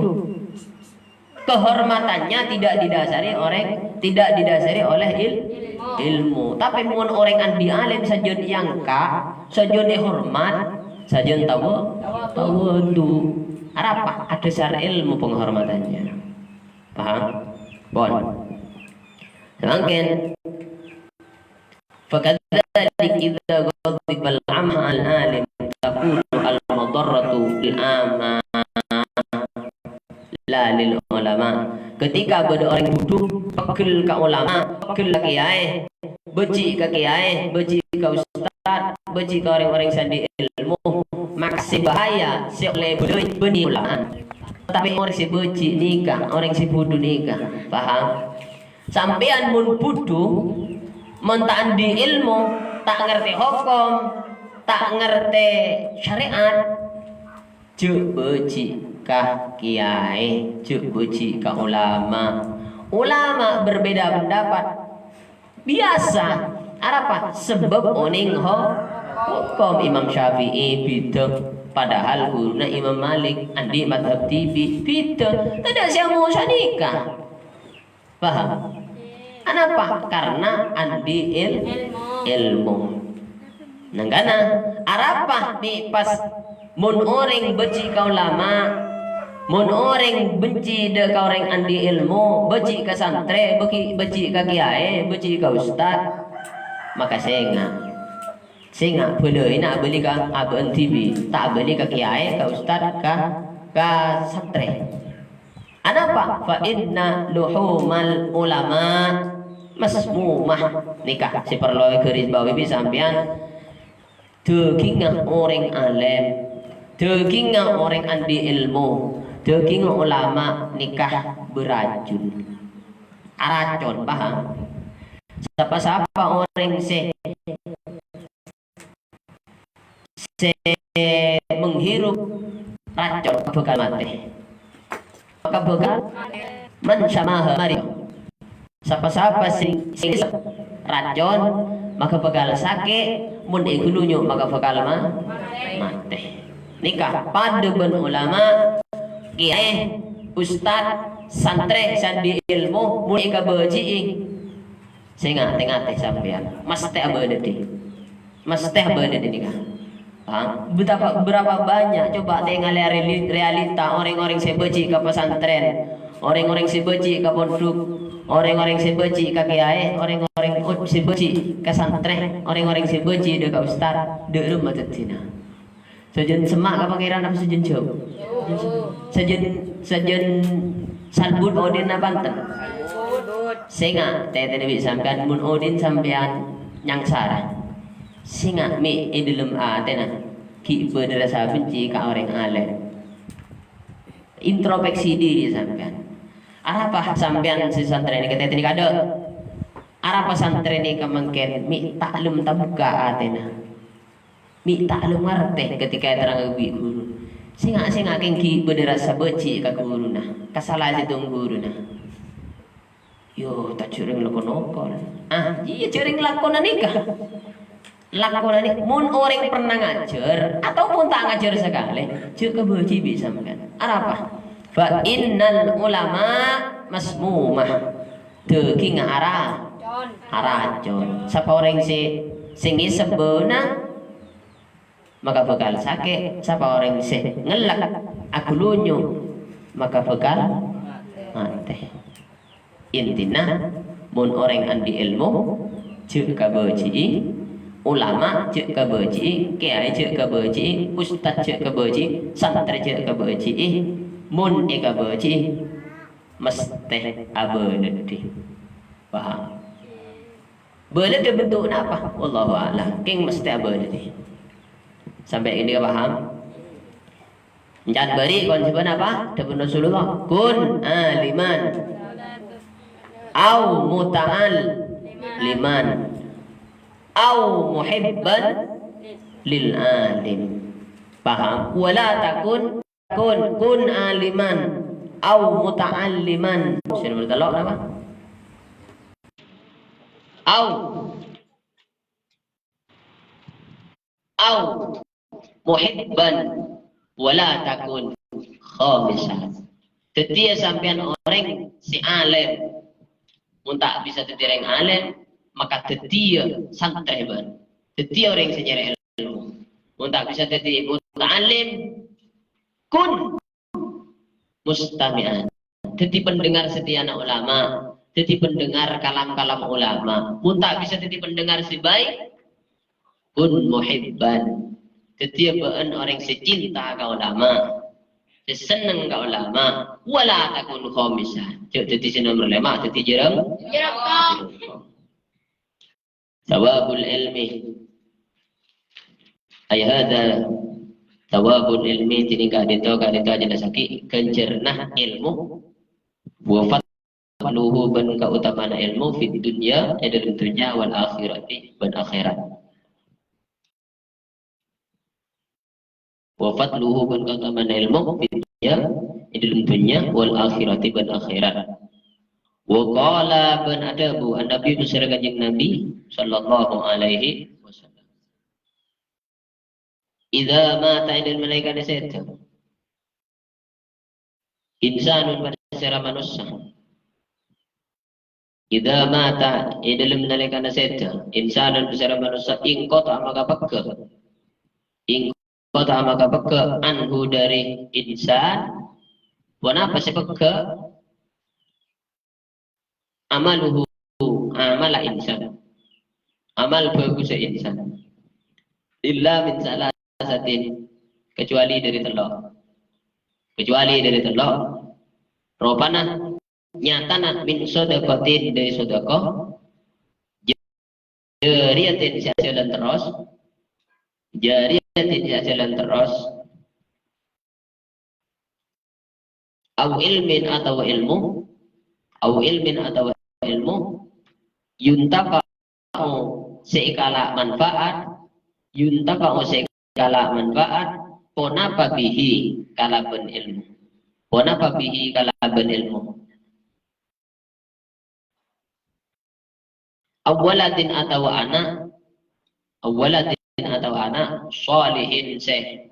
Kehormatannya tidak didasari orèng, tidak didasari oleh il-, ilmu. Tapè mon orèng andi' alèm sajân èangka', sajân èhormat, sajân tawa-, tawadhu. Arapa? Adhâsar èlmo penghormatannya. Paham? Pon. Mangkèn. Fakadzalik idza ghadibal ama al alim takunu al madarratu lil ama la lil ulama. Ketika bâdâ orèng bhudhu pegghel ka ulama, pegghel ka kèyaè, bâji' ka kèyaè, bâji' ka ustad, bâji' ka orèng-orèng sè andi' èlmo, maka sè bahaya sè ollè bâdâi bânnè ulama. Tapè orèng sè bâji' nèka, orèng sè bhudhu nèka, paham? Sampèyan mon bhudhu, mon ta' andi' èlmo, ta' ngartè hokom, ta' ngartè syarè'at, jhâ' bâji' ka kèyaè, jhâ' bâji' ka ulama. Ulama berbeda pendapat, biyasa. Arapa? Sabâb onèng ho-, hokom. Imam Syafi'i bhidhâ, padahal ghuruna Imam Malik andi' madhab dhibi', bhidhâ. Tadâ' sè amosa nèka. Paham? Anapa? Karena andi' il-, èlmo. Nangkana, arapa mè' pas mon orèng bâji' ka ulama, mon orèng bâji' dâ' ka orèng andi' èlmo, bâji' ka santrè, bâji', bâji' ka kèyaè, bâji' ka ustad, maka sènga'. Sènga' bâlâina abâli ka abâ'na dhibi', ta' abâli ka kèyaè, ka ustad, ka, ka santrè. Anapa? Fa inna luhumal ulama masmumah. Nèka sè parlo ègarisbawahi bi' sampèyan. Dhâghingnga orèng alèm, dhâghingnga orèng andi' èlmo, dhâghingnga ulama nèka bâracun. Aracon, paham? Sapa-sapa orèng sè sè menghirup racon bhâkal matè. Maka bhâkal man syamaha mari. Sapa-sapa sing, sing isep racon, maka bhâkal sakè', mon èghulunyu' maka bhâkal ma-, matè. Nèka padâ bân ulama, kèyaè, ustad, santrè, sè andi' èlmo, mon èkabâji'i. Sè ngatè-ngatè sampèyan, mastè abâdâ dhi. Mastè abâdâ dhi nèka. Ha? Betapa, berapa banyak, coba tengalè reali-, realita orèng-orèng sè bâji' ka pesantren. Orèng-orèng sè bâji' ka pondhuk, orèng-orèng sè bâji' ka kèyaè, orèng-orèng o-, sè bâji' ka santrè, orèng-orèng sè bâji' dâ' ka ustad, dâ' remma dhâddhina. Sajân semma' ka Pangèran apa sajân jhâu? Sajân, sajân salbut odi'na bhunten. Sènga' tètèna bi' sampèyan, mon odi' sampèyan nyangsara. Sènga' mè' è dhâlem atèna ghi' bâdâ rassa bhenci ka orèng alèm. Introspeksi diri sampèyan. Arapa sampèyan sè santrè nèka tètèna kadâ'? Arapa santrè nèka mangkèn mè' ta' lem tabukka atèna? Mè' ta' lem ngartè ketika èterrangngaghi bi' ghuru. Sènga'-sènga' kèng ghi' bâdâ rassa bâji' ka ghuruna, ka sala sèttong ghuruna. Yo, ta' jhâreng lakon-okon. Ah, iyâ, jhâreng lakona nèka. Lakona nè-, mon orèng pernah ngajhâr ataupun ta' ngajhâr sakalè, jhâ' kabâji' bi' sampèyan. Arapa? Fa innal ulama masmumah. Dhâghingnga ara-, aracon. Sapa orèng sè, sè ngèsep bâuna, maka bhâkal sakè'. Sapa orèng sè ngellek aghulunyu, maka bhâkal matè. Intina, mon orèng andi' èlmo, jhâ' kabâji'i, ulama jhâ' kabâji'i, kèyaè jhâ' kabâji'i, ustad jhâ' kabâji'i, santrè jhâ' kabâji'i, mon èkabâji'i, mestè abâlâddhi. Paham? Bâlâddhi bentukna apa? Wallahu a'lam. Kèng mestè abâlâddhi. Sampè' kènè' paham? Can bâri' konsepna apa? Dhâbuna Rasulullah, "Kun aliman au muta'alliman au muhibban lil alim." Paham? Wala takun, kun, kun aliman au muta'alliman. Sè nomor tello' napa? Au. Au muhibban wala takun khamisan. Dhâddhiyâ sampèyan orèng sè alèm. Mon ta' bisa dhâddhi orèng alèm, maka dhâddhiyâ santrè bân. Dhâddhiyâ orèng sè nyarè èlmo. Mon ta' bisa dhâddhi muta'allim, kun mustami'an. Dhâddhi pendengar setiana ulama, dhâddhi pendengar kalam-kalam ulama. Mon ta' bisa dhâddhi pendengar sè baik, kun muhibban. Dhâddhiyâ bâ'na orèng sè cinta ka ulama, sè senneng ka ulama. Wala takun khamisan. Jhâ' dhâddhi sè nomor lèma', dhâddhi jhârâng. Jhârâng. Thawabul ilmi. Ay hadza thawabul ilmi, dhinèng ka'dinto, ka'dinto ajelassaghi ghânjhârânna èlmo. Wa fadluhu, bân kaotamana èlmo, fid dunya, è dhâlem dhunnya, wal akhirati, bân akhèrat. Wa fadluhu, bân kaotamana èlmo, fid dunya, è dhâlem dhunnya, wal akhirati, bân akhèrat. Wa qala, bân adhâbu, an-Nabi, bhâsara Kanjeng Nabi, sallallahu alaihi wasallam. Idza mata, è dhâlem nalèkana sèdhâ. Insanun, pasèra manossa. Idza mata, è dhâlem nalèkana sèdhâ. Insanun, pasèra manossa, inqata'a, maka pegghâ'. Inqata'a, maka pegghâ', anhu, dhâri insan. Ponapa sè pegghâ'? Amaluhu, amalla insan. Amal bhâghussa insan. Illa min salasatin, kecuali dhâri tello'. Kecuali dhâri tello'. Rupana nyatana min shadaqatin, dhâri shadaqah. Jariyatin, sè ajhâlân terros. Jariyatin, sè ajhâlân terros. Au ilmin, atawa èlmo. Au ilmin, atawa èlmo. Yuntafa'u, sè èkala' manfaat. Yuntafa'u, sè èkala' manfaat. Ponapa bihi, kalabân èlmo. Ponapa bihi, kalabân èlmo. Au waladin, atawa ana'. Au waladin, atawa ana'. Shalihin, sè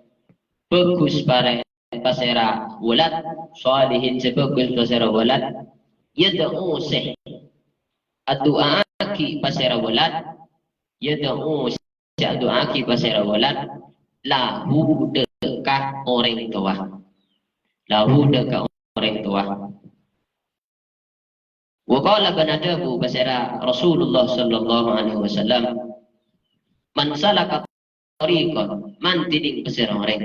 bhâghus pare-, pasèra walad. Shalihin, sè bhâghus pasèra walad. Yad'u, sè adu'aaghi pasèra walad. Yad'u, sè adu'aaghi pasèra walad. Lahu, dhâ' ka orèng towa. Lahu, dhâ' ka orèng towa. qala bân adhâbu pasèra Rasulullah sallallahu alaihi wasallam, "Man salaka thariqan," man dhinèng pasèra orèng.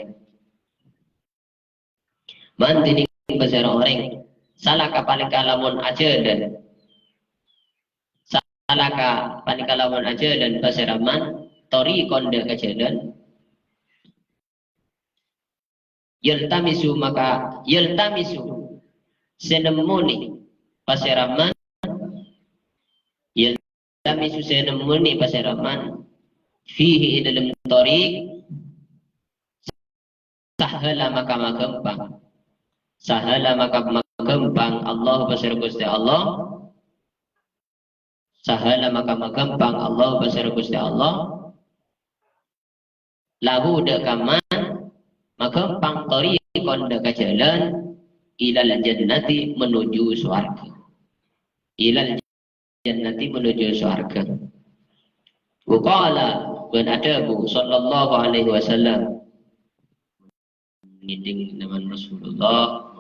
Man dhinèng pasèra orèng. Salaka panèka lamon ajhâlân. Salaka panèka lamon ajhâlân pasèra man, thariqan dâ' ka jhâlân. Yaltamisu maka, yaltamisu sè nemmonè pasèra man, yaltamisu sè nemmonè pasèra man, fihi è dâlem thariq, sahhala maka maghâmpang. Sahhala maka maghâmpang Allah pasèra Ghustè Allah. Sahhala maka maghâmpang Allah pasèra Ghustè Allah. Lahu dâ' ka man, maghâmpang thariqan dâ' ka jhâlân, ilal jannati menuju sowarghâ. Ilal jannati menuju sowarghâ. Wa qala bân adhâbu sallallahu alaihi wasallam. Ngèdhing naman Rasulullah.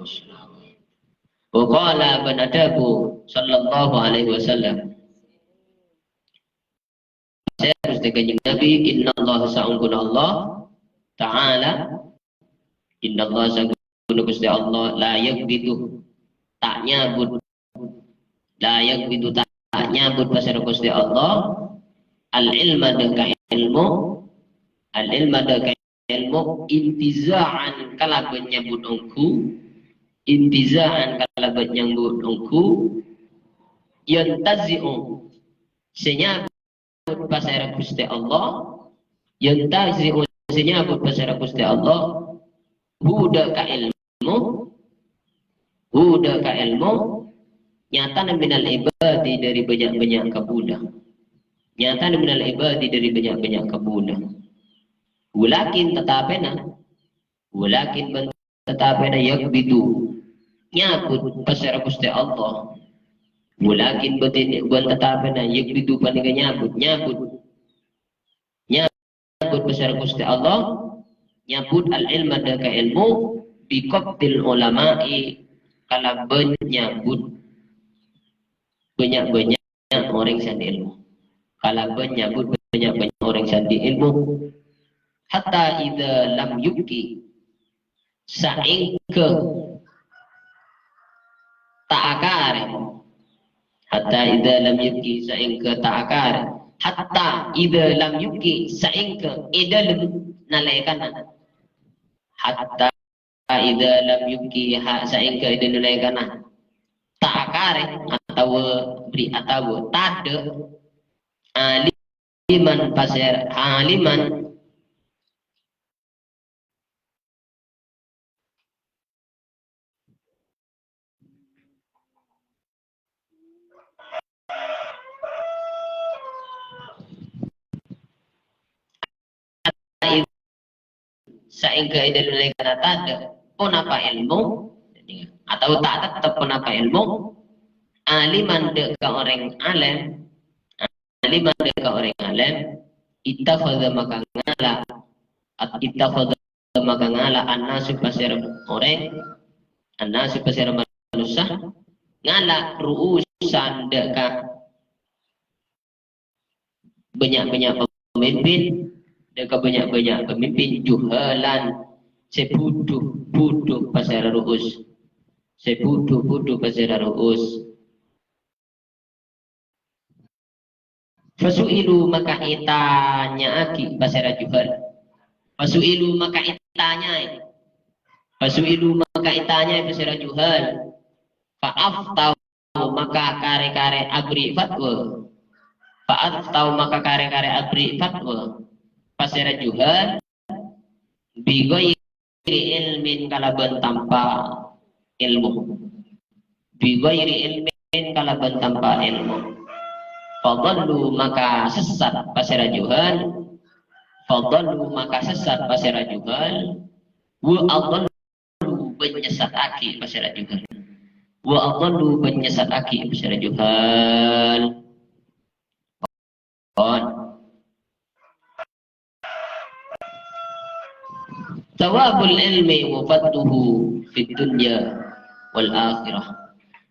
Wa qala bân adhâbu sallallahu alaihi wasallam. Sè Ghustè Kanjeng Nabi, "Innallaha sa'ungkuna Allah Ta'ala, innallaha sa'ungkuna Ghustè Allah, la yaqbidu, ta' nyabut, la yaqbidu, ta' nyabut pasèra Ghustè Allah, al-ilma dâ' ka èlmo, al-ilma dâ' ka èlmo, intiza'an kalabân nyabut ongghu, intiza'an kalabân nyabut ongghu, yantazi'u, sè nyabut pasèra Ghustè Allah, yantazi'u sè nyabut pasèra Ghustè Allah, hu dâ' ka èlmo, hu dâ' ka èlmo, nyatana minal ibadi dâri bânnya'-bânnya' kabulâ. Nyatana minal ibadi dâri bânnya'-bânnya' kabulâ. Walakin tatapèna, walakin bân tatapèna yaqbidu, nyabut pasèra Ghustè Allah. Walakin bâdhi-, bân tatapèna yaqbidu panèka nyabut, nyabut. Nyabut pasèra Ghustè Allah, nyabut al-ilma dâ' ka èlmo, biqabdil ulama'i, kalabân nyabut bânnya'-bânnya' orèng sè andi' èlmo. Kalabân nyabut bânnya'-bânnya' orèng sè andi' èlmo. Hatta idza lam yubqi, saèngghâ ta' akarè. Hatta idza lam yubqi, saèngghâ ta' akarè. Hatta idza lam yubqi, saèngghâ è dâlem nalèkana. Hatta idza lam yubqi, ha, saèngghâ è dâlem nalèkana ta' akarè otabâ bri-, otabâ tadâ' aliman pasèr-, aliman saèngghâ è dâlem nalèkana tadâ' ponapa èlmo, otabâ ta' tettep ponapa èlmo, aliman dâ' ka orèng alèm, aliman dâ' ka orèng alèm, ittakhadha maka ngala', at-, ittakhadha maka ngala' an-nasu pasèra orèng, an-nasu pasèra manossa, ngala' ru'usan dâ' ka bânnya'-bânnya' pamimpin, dâ' ka bânnya'-bânnya' pamimpin juhalan, sè budhu-budhu pasèra ru'us, sè budhu-budhu pasèra ru'us. Fasu'ilu maka ètanya'aghi pasèra juhal. Fasu'ilu maka ètanya'è. Fasu'ilu maka ètanya'è pasèra juhal. Fa aftau maka karè-karè aberri' fatwa. Fa aftau maka karè-karè aberri' fatwa. Pasèra juhal bi ghairi ilmin kalabân tanpa èlmo. Bi ghairi ilmin kalabân tanpa èlmo. Fadhallu maka sessat pasèra juhal. Fadhallu maka sessat pasèra juhal. Wa adhallu bân nyessataghi pasèra juhal. Wa adhallu bân nyessataghi pasèra juhal. Pon. Thawabul ilmi wa fadluhu fid dunya wal akhirah.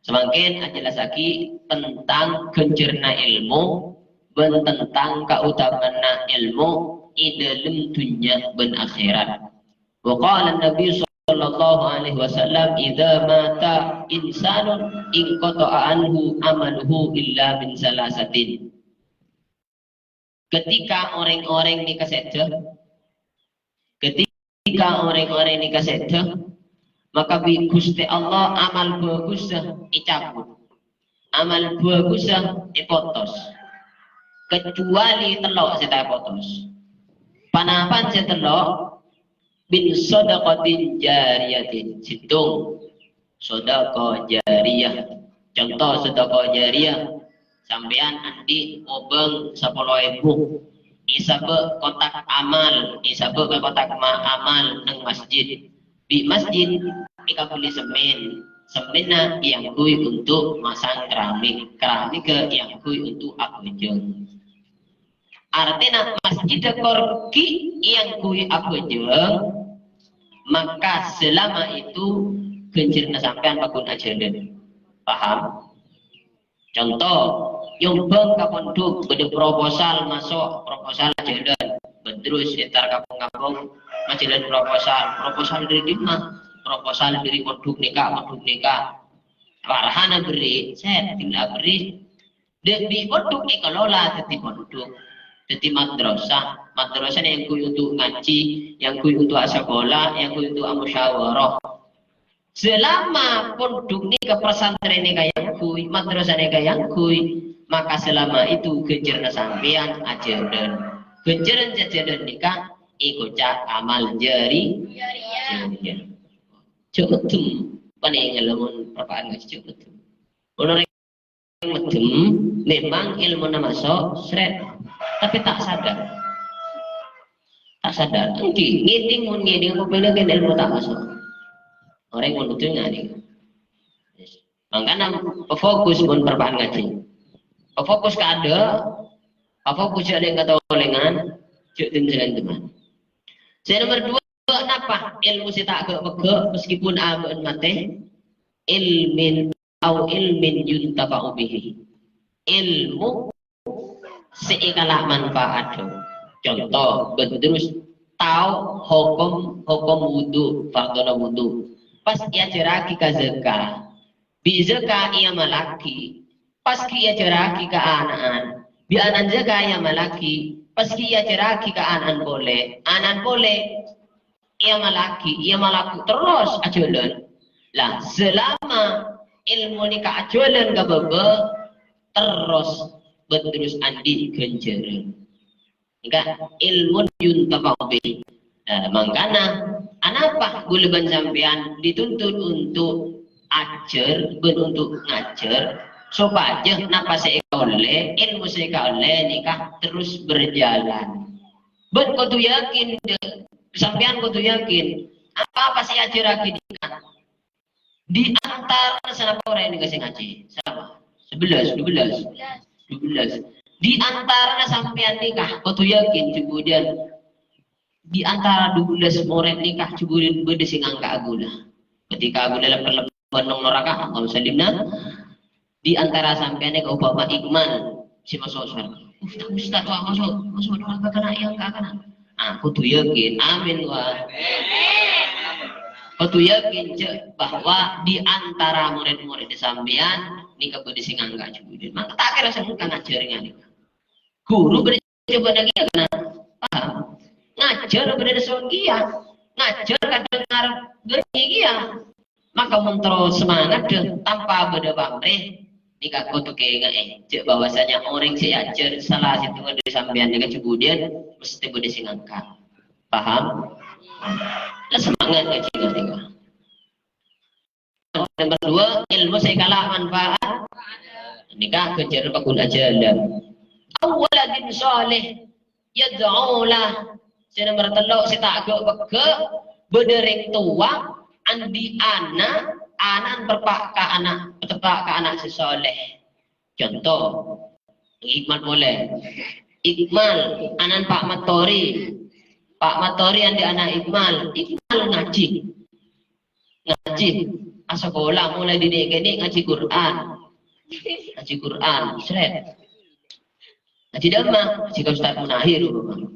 Samangkèn ajellassaghi tentang ghânjhârânna èlmo bân tentang kaotamana èlmo è dhâlem dhunnya bân akhèrat. Wa qala Nabi sallallahu alaihi wasallam, "Idza mata insanun inqata'a anhu amaluhu illa min salasatin." Ketika orèng-orèng nèka sèdhâ, ketika orèng-orèng nèka sèdhâ, maka bi' Ghustè Allah amal bhâghussa ècabut. Amal bhâghussa èpotos. Kecuali tello' sè ta' èpotos. Ponapa sè tello'? Min shadaqatin jariyatin. Sèttong, sedekah jariyah. Conto sedekah jariyah, sampèyan andi' obâng sapolo èbu, èsabâ' kotak amal, èsabâ' ka kotak ma-, amal neng masjid. Bi' masjid èkabelli semmèn, semmènna èangghuy untuk masang keramik, keramikka èangghuy untuk abhâjâng. Artèna masjidda kor ghi' èangghuy abhâjâng, maka selama itu ghânjhârânna sampèyan pagghun ajhâlân. Paham? Conto, nyombhâng ka pondhuk, bâdâ proposal maso', proposal ajhâlân. Bân terros èntar ka pong-kapong, ajhâlân proposal. Proposal dâri dimma? Proposal dâri pondhuk nèka, pondhuk nèka. Farhana berri', sè tinggal berri'. Dâ-, bi' pondhuk èkalola dhâddhi pondhuk, dhâddhi madrasah. Madrasah èangghuy untuk ngajhi, èangghuy untuk asakola, èangghuy untuk amusyawarah. Selama pondhuk nèka, pesantren nèka èangghuy, madrasah nèka èangghuy, maka selama itu ghânjhârânna sampèyan ajhâlân. Ghânjhârân ajhâlân nèka èkoca' amal jari-, jariyah. Jhâ' meddhem. Panèka lamon parappa'an ngajhi jhâ' meddhem. Ono orèng meddhem, memang èlmona maso', srèt. Tapè ta' sadar. Ta' sadar. Èngghi, ngèdhing mon ngèdhing, apa bhâlâ kan èlmo ta' maso'. Orèng mon meddhem ngèdhing. Mangkana pafokus mon parappa'an ngajhi. Pafokus ka adâ', pafokus jhâ' lèng-katolèngan, jhâ' dhim-salèndheman. Sè nomer duwâ', napa? Èlmo sè ta' ghâ'-pegghâ', meskipun abâ'na matè. Ilmin au ilmin yuntafa'u bihi. Èlmo sè èkala' manfaat. Conto, bân terros tao hokom, hokom wudu, fardhona wudu. Pas èajhârraghi ka Zaka. Bi' Zaka èamallaghi, pas ghi' èajhârraghi ka ana'na. Bi' ana'na Zaka èamallaghi, pas ghi' èajhârraghi ka ana'na polè. Ana'na polè èamallaghi, èamallaghi terros ajhâlân. Lah, selama èlmo nèka ajhâlân ka bâbâ, terros bân terros andi' ghânjhârân. Nèka ilmun yuntafa'u bih. Nah, mangkana, anapa ghulâ bân sampèyan dituntut untuk ajhâr bân untuk ngajhâr, sopajâ napa sè èkaollè, èlmo sè èkaollè nèka terros berjalan. Bân kodhu yakin, sampèyan kodhu yakin, apa-apa sè èajhârraghi nèka Di antarana sanapa orèng nèka sè ngajhi? Sanapa? Sebelas, dua belas. Dua belas. Di antarana sampèyan nèka, kodhu yakin, kemudian di antara dua belas orèng nèka, kemudian bâdâ sè ngangka'a ghulâ. Ketika ghulâ lep-, lep-, neng naraka, Allahumma sallimna. Di antara sampèyan nèka umpama Ikmal, sè maso' sowarghâ. Ustaz, Ustaz, wah, maso', maso' naraka kana', èyangka'a kana'. Ah, kodhu yakin. Amin, wah. Kodhu yakin, jhâ', bahwa di antara murid-murid sampèyan nèka bâdâ sè ngangka'a jhughulin. Mangka ta' kèra sengka ngajhâr nèka. Ghuru bâdâ cobâ naghi ya kana'. Paham? Ngajhâr bâdâ sengka. Ngajhâr kadhâng arep bânnè kèya. Maka mon terro semangat dâ, tanpa bâdâ pamrè, nèka kodhu kaènga'è, jhâ' bahwasanya orèng sè èajhâr sala sèttonga dâri sampèyan nèka jhughulin mestè bâdâ sè ngangka'a. Paham? Lah, semangat ngajhi nèka. Nomer dua, èlmo sè èkala' manfaat. Nèka ghânjhârân paggun ajhâlân. Aw waladin shalih yad'u lah. Sè nomer tello', sè ta' ghâ'-pegghâ', bâdâ rèng towa andi' ana', ana'na perpa' ka ana', perpa' ka ana' sè shalèh. Conto, Ikmal polè. Ikmal, ana'na Pa' Mattori. Pa' Mattori andi' ana' Ikmal. Ikmal ngajhi. Ngajhi. Asakola molaè dhinè' kènè' ngajhi Qur'an. Ngajhi Qur'an, sret. Ngajhi dâ' emma, ngajhi ka Ustaz Munahir, umpama.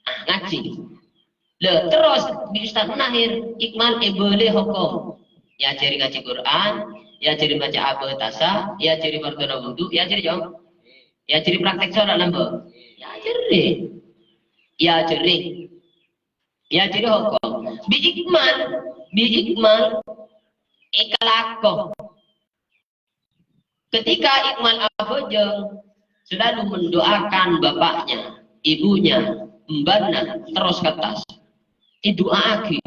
Ah, ngajhi. Lha, terros bi' Ustaz Munahir, Ikmal èbâli hokom. Èajhâri ngajhi Qur'an, èajhâri maca Abhâtasa, èajhâri fardhuna wudu, èajhâri, Cong? Èajhâri praktek sala lambâ'. Èajhâri. Èajhâri. Èajhâri hokom. Bi' Ikmal, bi' Ikmal èkalako. Ketika Ikmal abhâjâng, selalu mendoakan bapaknya, ibunya, embana, terros ka attas. Èdu'aaghi.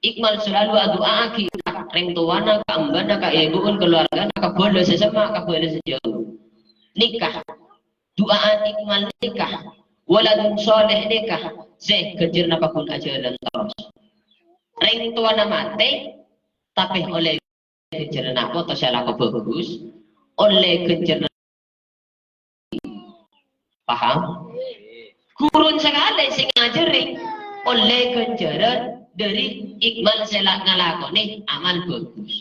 Ikmal selalu adu'aaghi ka rèng towana, ka embana, ka ibu'en, keluargana, ka bhâlâ sè semma', ka bhâlâ sè jhâu. Nèka, du'a'an Ikmal nèka, waladun shaleh nèka, sè ghânjhârânna paggun ajhâlân terros. Rèng towana matè, tapè ollè ghânjhârân apoto sè alako bhâghus, ollè ghânjhârân. Paham? Ghurun sakalè sè ngajhâri ollè ghânjhârân dhâri Ikmal sè la-, ngalakonè amal bhâghus.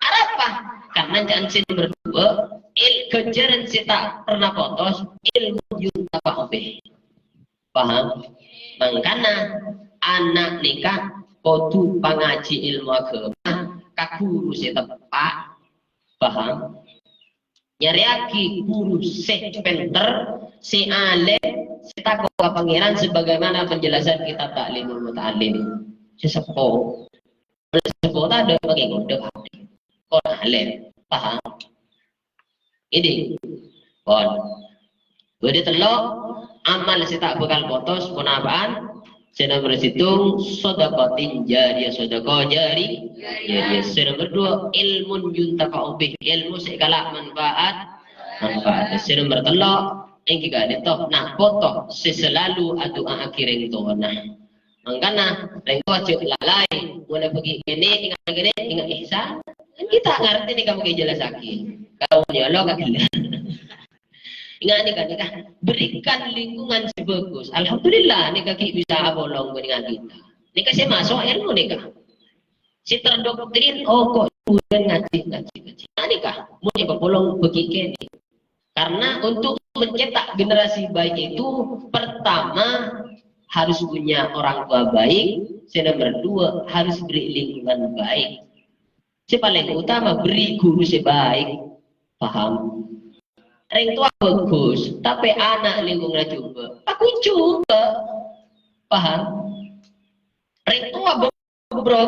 Arapa? Karna ca'na sè nomer duwâ', il-, ghânjhârân sè ta' perna potos, ilmun yuntafa'u bih. Paham? Mangkana, ana' nèka kodhu pangajhi èlmo aghâma ka ghuru sè teppa'. Paham? Nyarèyaghi ghuru sè pènter, sè alèm, sè tako' ka Pangèran, sebagaimana penjelasan kitab Ta'limul Muta'allim. Sè seppo. Seppo tadâ' pangèngodâ. Kon alèm. Paham? Ini. Pon. Bâdâ tello', amal sè ta' bhâkal potos, ponapa'an? Sè nomer sèttong, shadaqatin jariyah, sedekah jari-, jariyah. Sè nomer duwâ', ilmun yuntafa'u bih, èlmo sè kala manfaat, manfaat. Sè nomer tello', èngghi ka'dinto, nah, poto sè selalu adu'aaghi rèng towana. Mangkana, rèng towa jhâ' lalai, molaè bâgi' kènè', ènga' kènè', ènga' ihsan. Kan kita ngartè nèka mangkè èjellassaghi. Kalau nyolo kan gila. Ènga' nèka, nèka, berikan lingkungan sè bhâghus. Alhamdulillah, nèka ghi' bisa apolong bân ènga' kita. Nèka sè maso' èlmo nèka. Sè terdoktrin, oh, kok kemudian ngajhi, ngajhi, ngajhi. Ènga' nèka, mon èpapolong bâgi' kènè'. Karena untuk mencetak generasi baik itu, pertama harus punya orang tua baik, sè nomer duwâ' harus beri lingkungan baik. Sè palèng utama beri guru sè baik. Paham? Rèng towa bhâghus, tapè ana' lingkunganna jhubâ'. Pakunjung, Pak. Paham? Rèng towa bhâghus, Bro.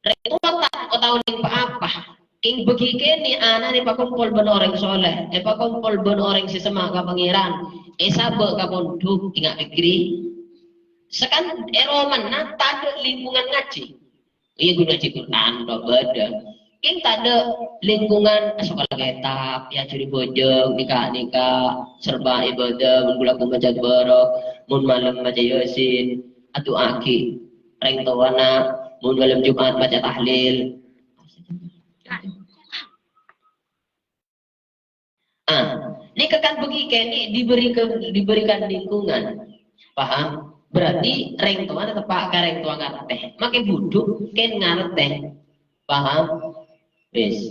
Rèng towa ta' tao nèng pa-apa. Kèng bâgi' kènè' ana'na èpakompol bân orèng soleh, èpakompol bân orèng sè semma' ka Pangèran, èsabâ' ka pondhuk, ènga' dhâgri. Sakan è romana tadâ' lingkungan ngajhi. Iyâ, ghun ngajhi Qur'an, tok bâdâ. Kèng tadâ' lingkungan sakola kètab, èajhâri bhâjâng, nèka-nèka, serba ibadah, mon ghulâ maca tabarok, mon malem maca Yasin, adu'aaghi rèng towana, mon malem Jumat maca tahlil. Ah, nèka kan bâgi' kènè' diberikan, diberikan lingkungan. Paham? Berarti rèng towana teppa' ka rèng towa ngartè. Makè budhu kèng ngartè. Paham? Wis.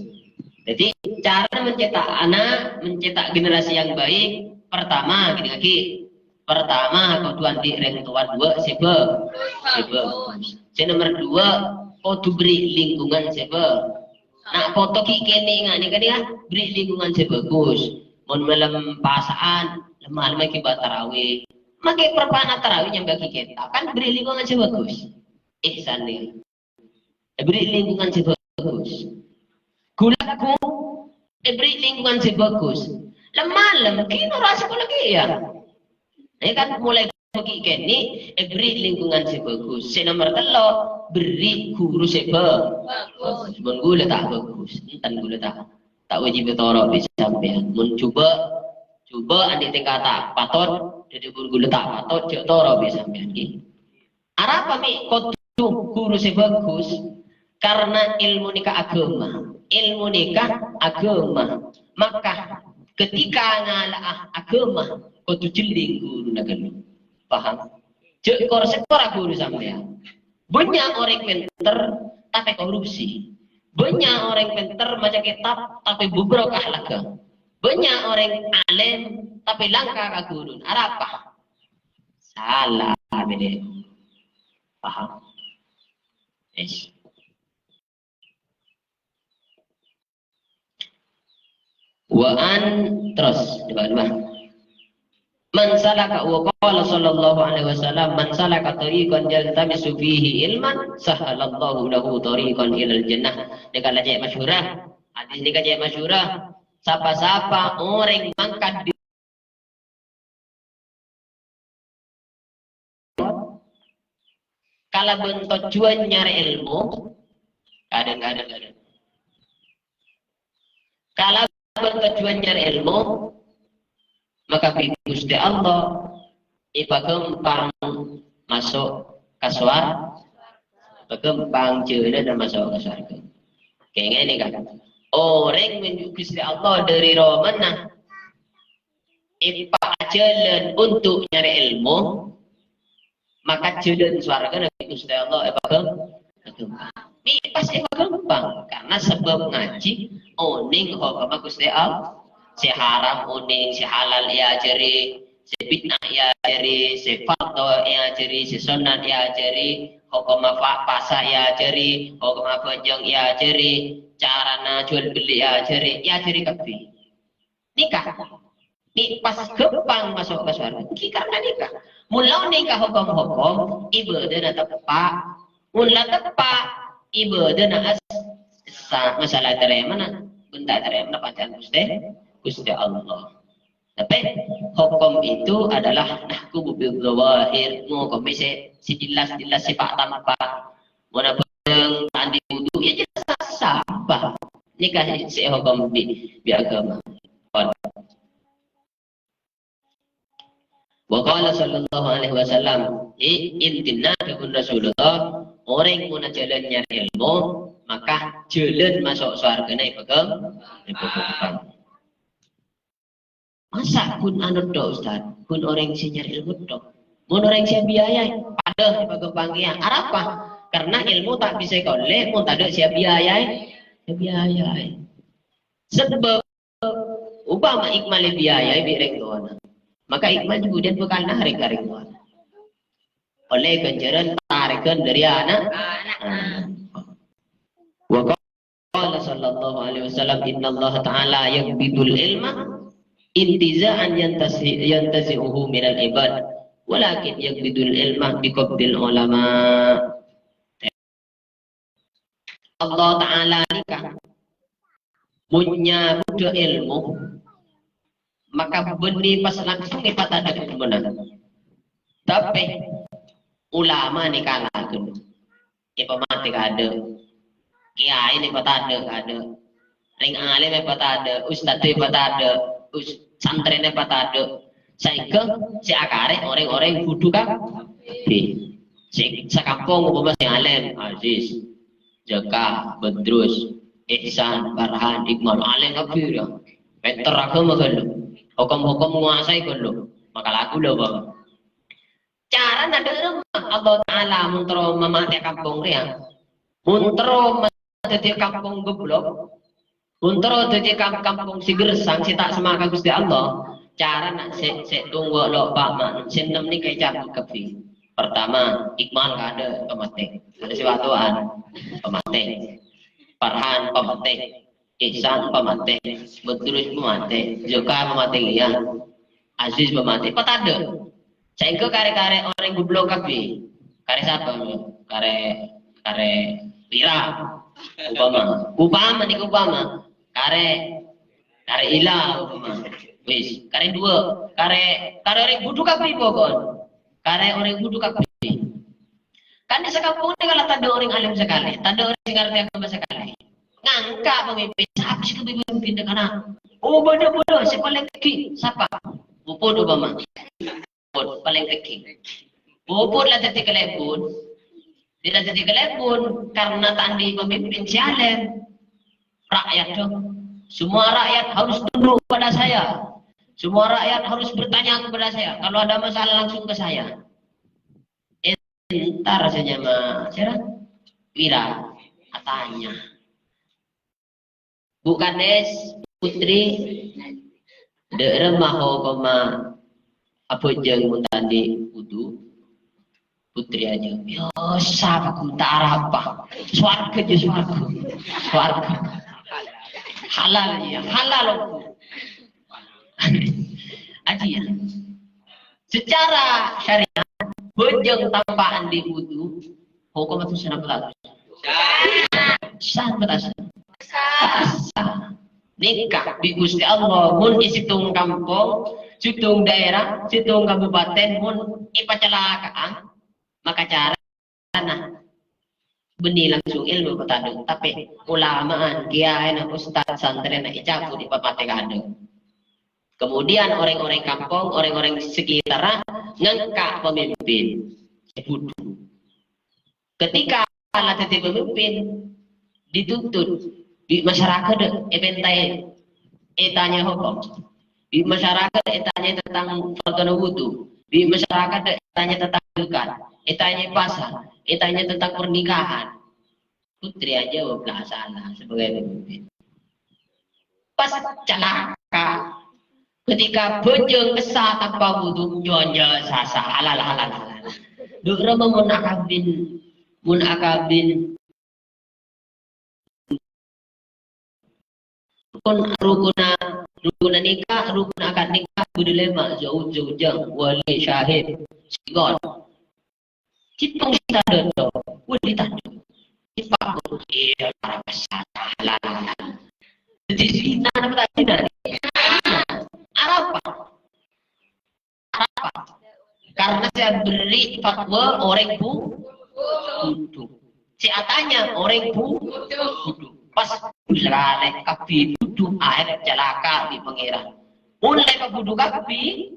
Jadi, cara mencetak anak, mencetak generasi yang baik, pertama, gini lagi. Pertama, kodhu andi' rèng towa duwâ' sè bhâ-, sè bhâghus. Sè nomer duwâ', kodhu beri lingkungan sè bhâ-, Na' poto ghi' kènè' nga' nèka, nèka, beri lingkungan sè bhâghus. Mon malem pasa'an, lemma-lemma ghi' bâ' tarawih. Makè perpa'na tarawih nyambi ghi' kètab, kan beri lingkungan sè bhâghus. Ihsan nèka. Èberi lingkungan sè bhâghus. Ghulâ ghu, èberi lingkungan sè bhâghus. Lemma-lemma ghi' noro' asakola ghi' iyâ. Nèka kan molaè bâgi' kènè', èberi lingkungan sè bhâghus. Sè nomer tello', beri guru sè bhâ-, bhâghus. Mon ghulâ ta' bhâghus, enten ghulâ ta', ta' wajib toro' bi' sampèyan. Mon jhubâ', jhubâ' andi' tèngka ta' patot, dhâddhi mon ghulâ ta' patot, jhâ' toro' bi' sampèyan, ghi. Arapa mè' kodhu guru sè bhâghus? Karna èlmo nèka aghâma. Èlmo nèka aghâma. Maka, ketika ngala'a aghâma, kodhu jhelling ghuruna ghâllu. Paham? Jhâ' kor-sekora ghuru sampèyan. Bânnya' orèng pènter, tapè korupsi. Bânnya' orèng pènter maca kètab, tapè bubroka akhlakka. Bânnya' orèng alim, tapè langka ka ghuruna. Arapa? Sala, bâdâ. Paham? Yes. Wa an, terus, coba, coba. Man salaka, wa qala sallallahu alaihi wasallam, "Man salaka thariqan yaltamisu fihi ilman, sahhalallahu lahu thariqan ilal jannah." Nèka la cè' masyhurrâ. Hadis nèka cè' masyhurrâ. Sapa-sapa orèng mangkat di kalabân tojjhuwân nyarè èlmo, kadhâng-kadhâng, kadhâng. Kalabân tojjhuwân nyarè èlmo, maka bi' Ghustè Allah èpaghâmpang maso' ka sowar-, èpaghâmpang jhâlânna maso' ka sowarghâ. Kèngèng nèka, orèng mènju' Ghustè Allah dâri romana èpajhâlân untuk nyarè èlmo, maka jhâlân sowarghâna bi' Ghustè Allah èpaghâ-, èpaghâmpang. Mè' pas èpaghâmpang, karna sabâb ngajhi onèng hokomma Ghustè Allah. Sè haram onèng, sè halal èajhâri, sè bid'ah èajhâri, sè fardhu èajhâri, sè sonnat èajhâri, hokomma fa-, pasa èajhâri, hokomma abhâjâng èajhâri, carana juwâl bellî èajhâri, èajhâri kabbhi. Nèka. Mè' pas ghâmpang maso' ka sowarghâ. Èngghi karna nèka. Mon la onèng ka hokom-hokom, ibâdâna teppa'. Mon la teppa', ibâdâna as-, sa-, masalah tarèmana, bân ta' tarèmana pancèn Ghustè, Ghustè Allah. Tapè, hokom itu adalah nahkumu bidh dhawahir, ngokomè sè, sè jelas-jelas, sè pa'-tampa'. Mon abhâjâng ta' andi' wudu, ya jelas sapa. Nèka sè èhokom bi', bi' aghâma. Wa qala sallallahu alaihi wasallam, i-, intina dhâbuna Rasulullah, orèng mon ajhâlân nyarè èlmo, maka jhâlân maso' sowarghâna èpaghâ-, èpaghâmpang. Masa' ghun anu tok, Ustaz? Ghun orèng sè nyarè èlmo tok. Mon orèng sè abiayaè, padâ èpaghâmpang kèya. Arapa? Karna èlmo ta' bisa èkaollè mon tadâ' sè abiayaè. Abiayaè. Sabâb, opama Ikmal èbiayaè bi' rèng towana, maka Ikmal kemudian bhâkal narèk ka rèng towana. Ollè ghânjhârân tarèghân dâri ana'. Ana'. Wa qala sallallahu alaihi wasallam, "Innallaha ta'ala yaqbidul ilma intiza'an yantasi-, yantazi'uhu minal ibad, walakin yaqbidul ilma biqabdil ulama." Allah Ta'ala nèka mon nyabudhâ èlmo, maka bânnè pas langsung èpatadâ' èlmona. Tapè ulama nèka laghun. Èpamatè kaadâ'. Kèyaè nè èpatadâ' kaadâ'. Rèng alèm èpatadâ', ustad èpatadâ', us-, santrèna èpatadâ'. Saèngghâ sè akarè orèng-orèng budhu kabbhi. Sè sakampong opama sè alèm, Aziz, Jaka, Badrus, Ihsan, Farhan, Ikmal, alèm kabbhi rèya. Pènter aghâma ghâllu. Hokom-hokom nguasaè ghâllu. Maka lagu lho, Bang. Carana dâ'remma Allah Ta'ala mon terro mamatè kampong rèya? Mon terro ma-, dhâddhi kampong goblok? Mon terro dhâddhi kam-, kampong sè gersang, sè ta' sema ka Ghustè Allah? Carana sè, sè tonggu lo' pa' ma-, sè ennem nèka ècabut kabbhi. Pertama, Ikmal kaadâ' pamatè. Adâ' sè watowan, pamatè. Farhan, pamatè. Ihsan pamatè, Badrus pamatè, Zulkar pamatè, iyâ. Aziz pamatè, patadâ'. Saèngghâ karè-karè orèng goblok kabbhi. Karè sapa? Karè, karè Ira. Upama. Upama nèka upama. Karè, karè Ila upama. Wis, karè duwâ'. Karè, karè orèng budhu kabbhi pokok. Karè orèng budhu kabbhi. Kan è sakampong nèka la tadâ' orèng alèm sakalè, tadâ' orèng sè ngartè aghâma sakalè. Ngangka' pamimpin, sapa sè dhâddhi pamimpin nèka na? Oh, bâdâ, bâdâ, sè palèng tèngghi, sapa? Puput, upama. Puput, palèng tèngghi. Puput la dhâddhi kalèbun. Dhâddhi la dhâddhi kalèbun, karena ta' andi' pamimpin sè alèm. Rakyat dong. Semua rakyat harus tunduk pada saya. Semua rakyat harus bertanya kepada saya. Kalau ada masalah, langsung ke saya. Entar sè nyama sèra? Wira. Atanya. Bu Kades, Putri, dâ' remma hokomma abhâjâng mon ta' andi' wudu? Putri ajâwâb, "Ya, sapa ku ta' arapa? Sowarghâ jâ sowarghâ. Sowarghâ. Halal, ya, halal, Bu." Ajiya. Secara syariat, bhâjâng tanpa andi' wudu, hokomma dusa napa ta' dusa? Sah napa ta' sah? Sah. Nèka bi' Ghustè Allah, mon è sèttong kampong, sèttong daerah, sèttong kabupaten, mon èpacalaka'an, maka carana bânnè langsung èlmo patadâ', tapè ulama'an, kiyaèna, ustad, santrèna ècabut èpamatè kadâ'. Kemudian orèng-orèng kampong, orèng-orèng sekitarra ngèngka' pemimpin sè budhu. Ketika la dhâddhi pemimpin, dituntut bi' masyarakat èpèntaè, ètanya hokom. Bi' masyarakat ètanya tentang fardhuna wudu. Bi' masyarakat ètanya tentang zakat. Ètanya pasar. Ètanya tentang pernikahan. Putri ajâwâb la sala sebagai pemimpin. Pas calaka. Ketika bhâjâng sah tanpa wudu, nyonjâ sah-sah, halal, halal, halal. Dâ' remma mon akabin, mon akabin Rukun, rukunna, rukunna nikah, rukunna akad nikah, bâdâ lèma', zaujjang, wali, syahid, sigon. Sèttong sè tadâ', wali tadâ'. Sè pa', iyâ, para pesat, halal, halal. Dhâddhi zina, napa ta' zina? Arapa? Arapa? Karena sè aberri' fatwa orèng bu-, budhu. Sè atanya orèng bu-, budhu. Pas lalè kabbhi budhu, akhèr calaka bi' Pangèran. Mon la èpabudhu kabbhi,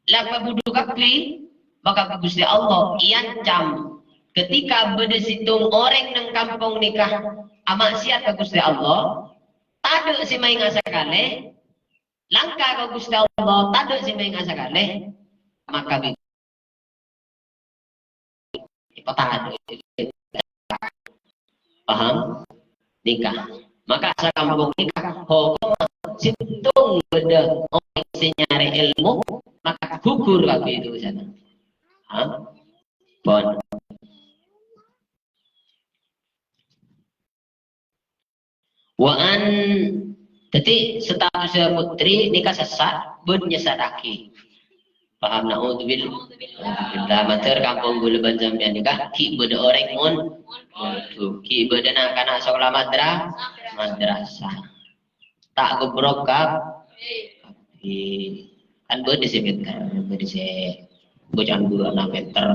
la èpabudhu kabbhi, maka Ghustè Allah èancam. Ketika bâdâ sèttong orèng neng kampong nèka amaksiat ka Ghustè Allah, tadâ' sè maènga' sakalè, langka ka Ghustè Allah, tadâ' sè maènga' sakalè, maka bi-, ipatadâ'. Paham? Nikah. Maka sakampong nikah, hokom sèttong bâdâ orèng sè nyarè èlmo, maka gugur kabbhi itu sana. Paham? Pon. Wa an, dhâddhi status putri nèka sessa' bân nyessa'aghi. Paham? Na'udzubillah. Na'udzubillah. Mator kampong ghulâ bân sampèyan nèka ghi' bâdâ orèng mon-, mondhuk. Ghi' bâdâ na'-kana' sakola madra-, madrasah. Ta' gobrok ka-, kabbhi. Kan bâdâ sè pènter, bâdâ sè bocah ghuruna pènter,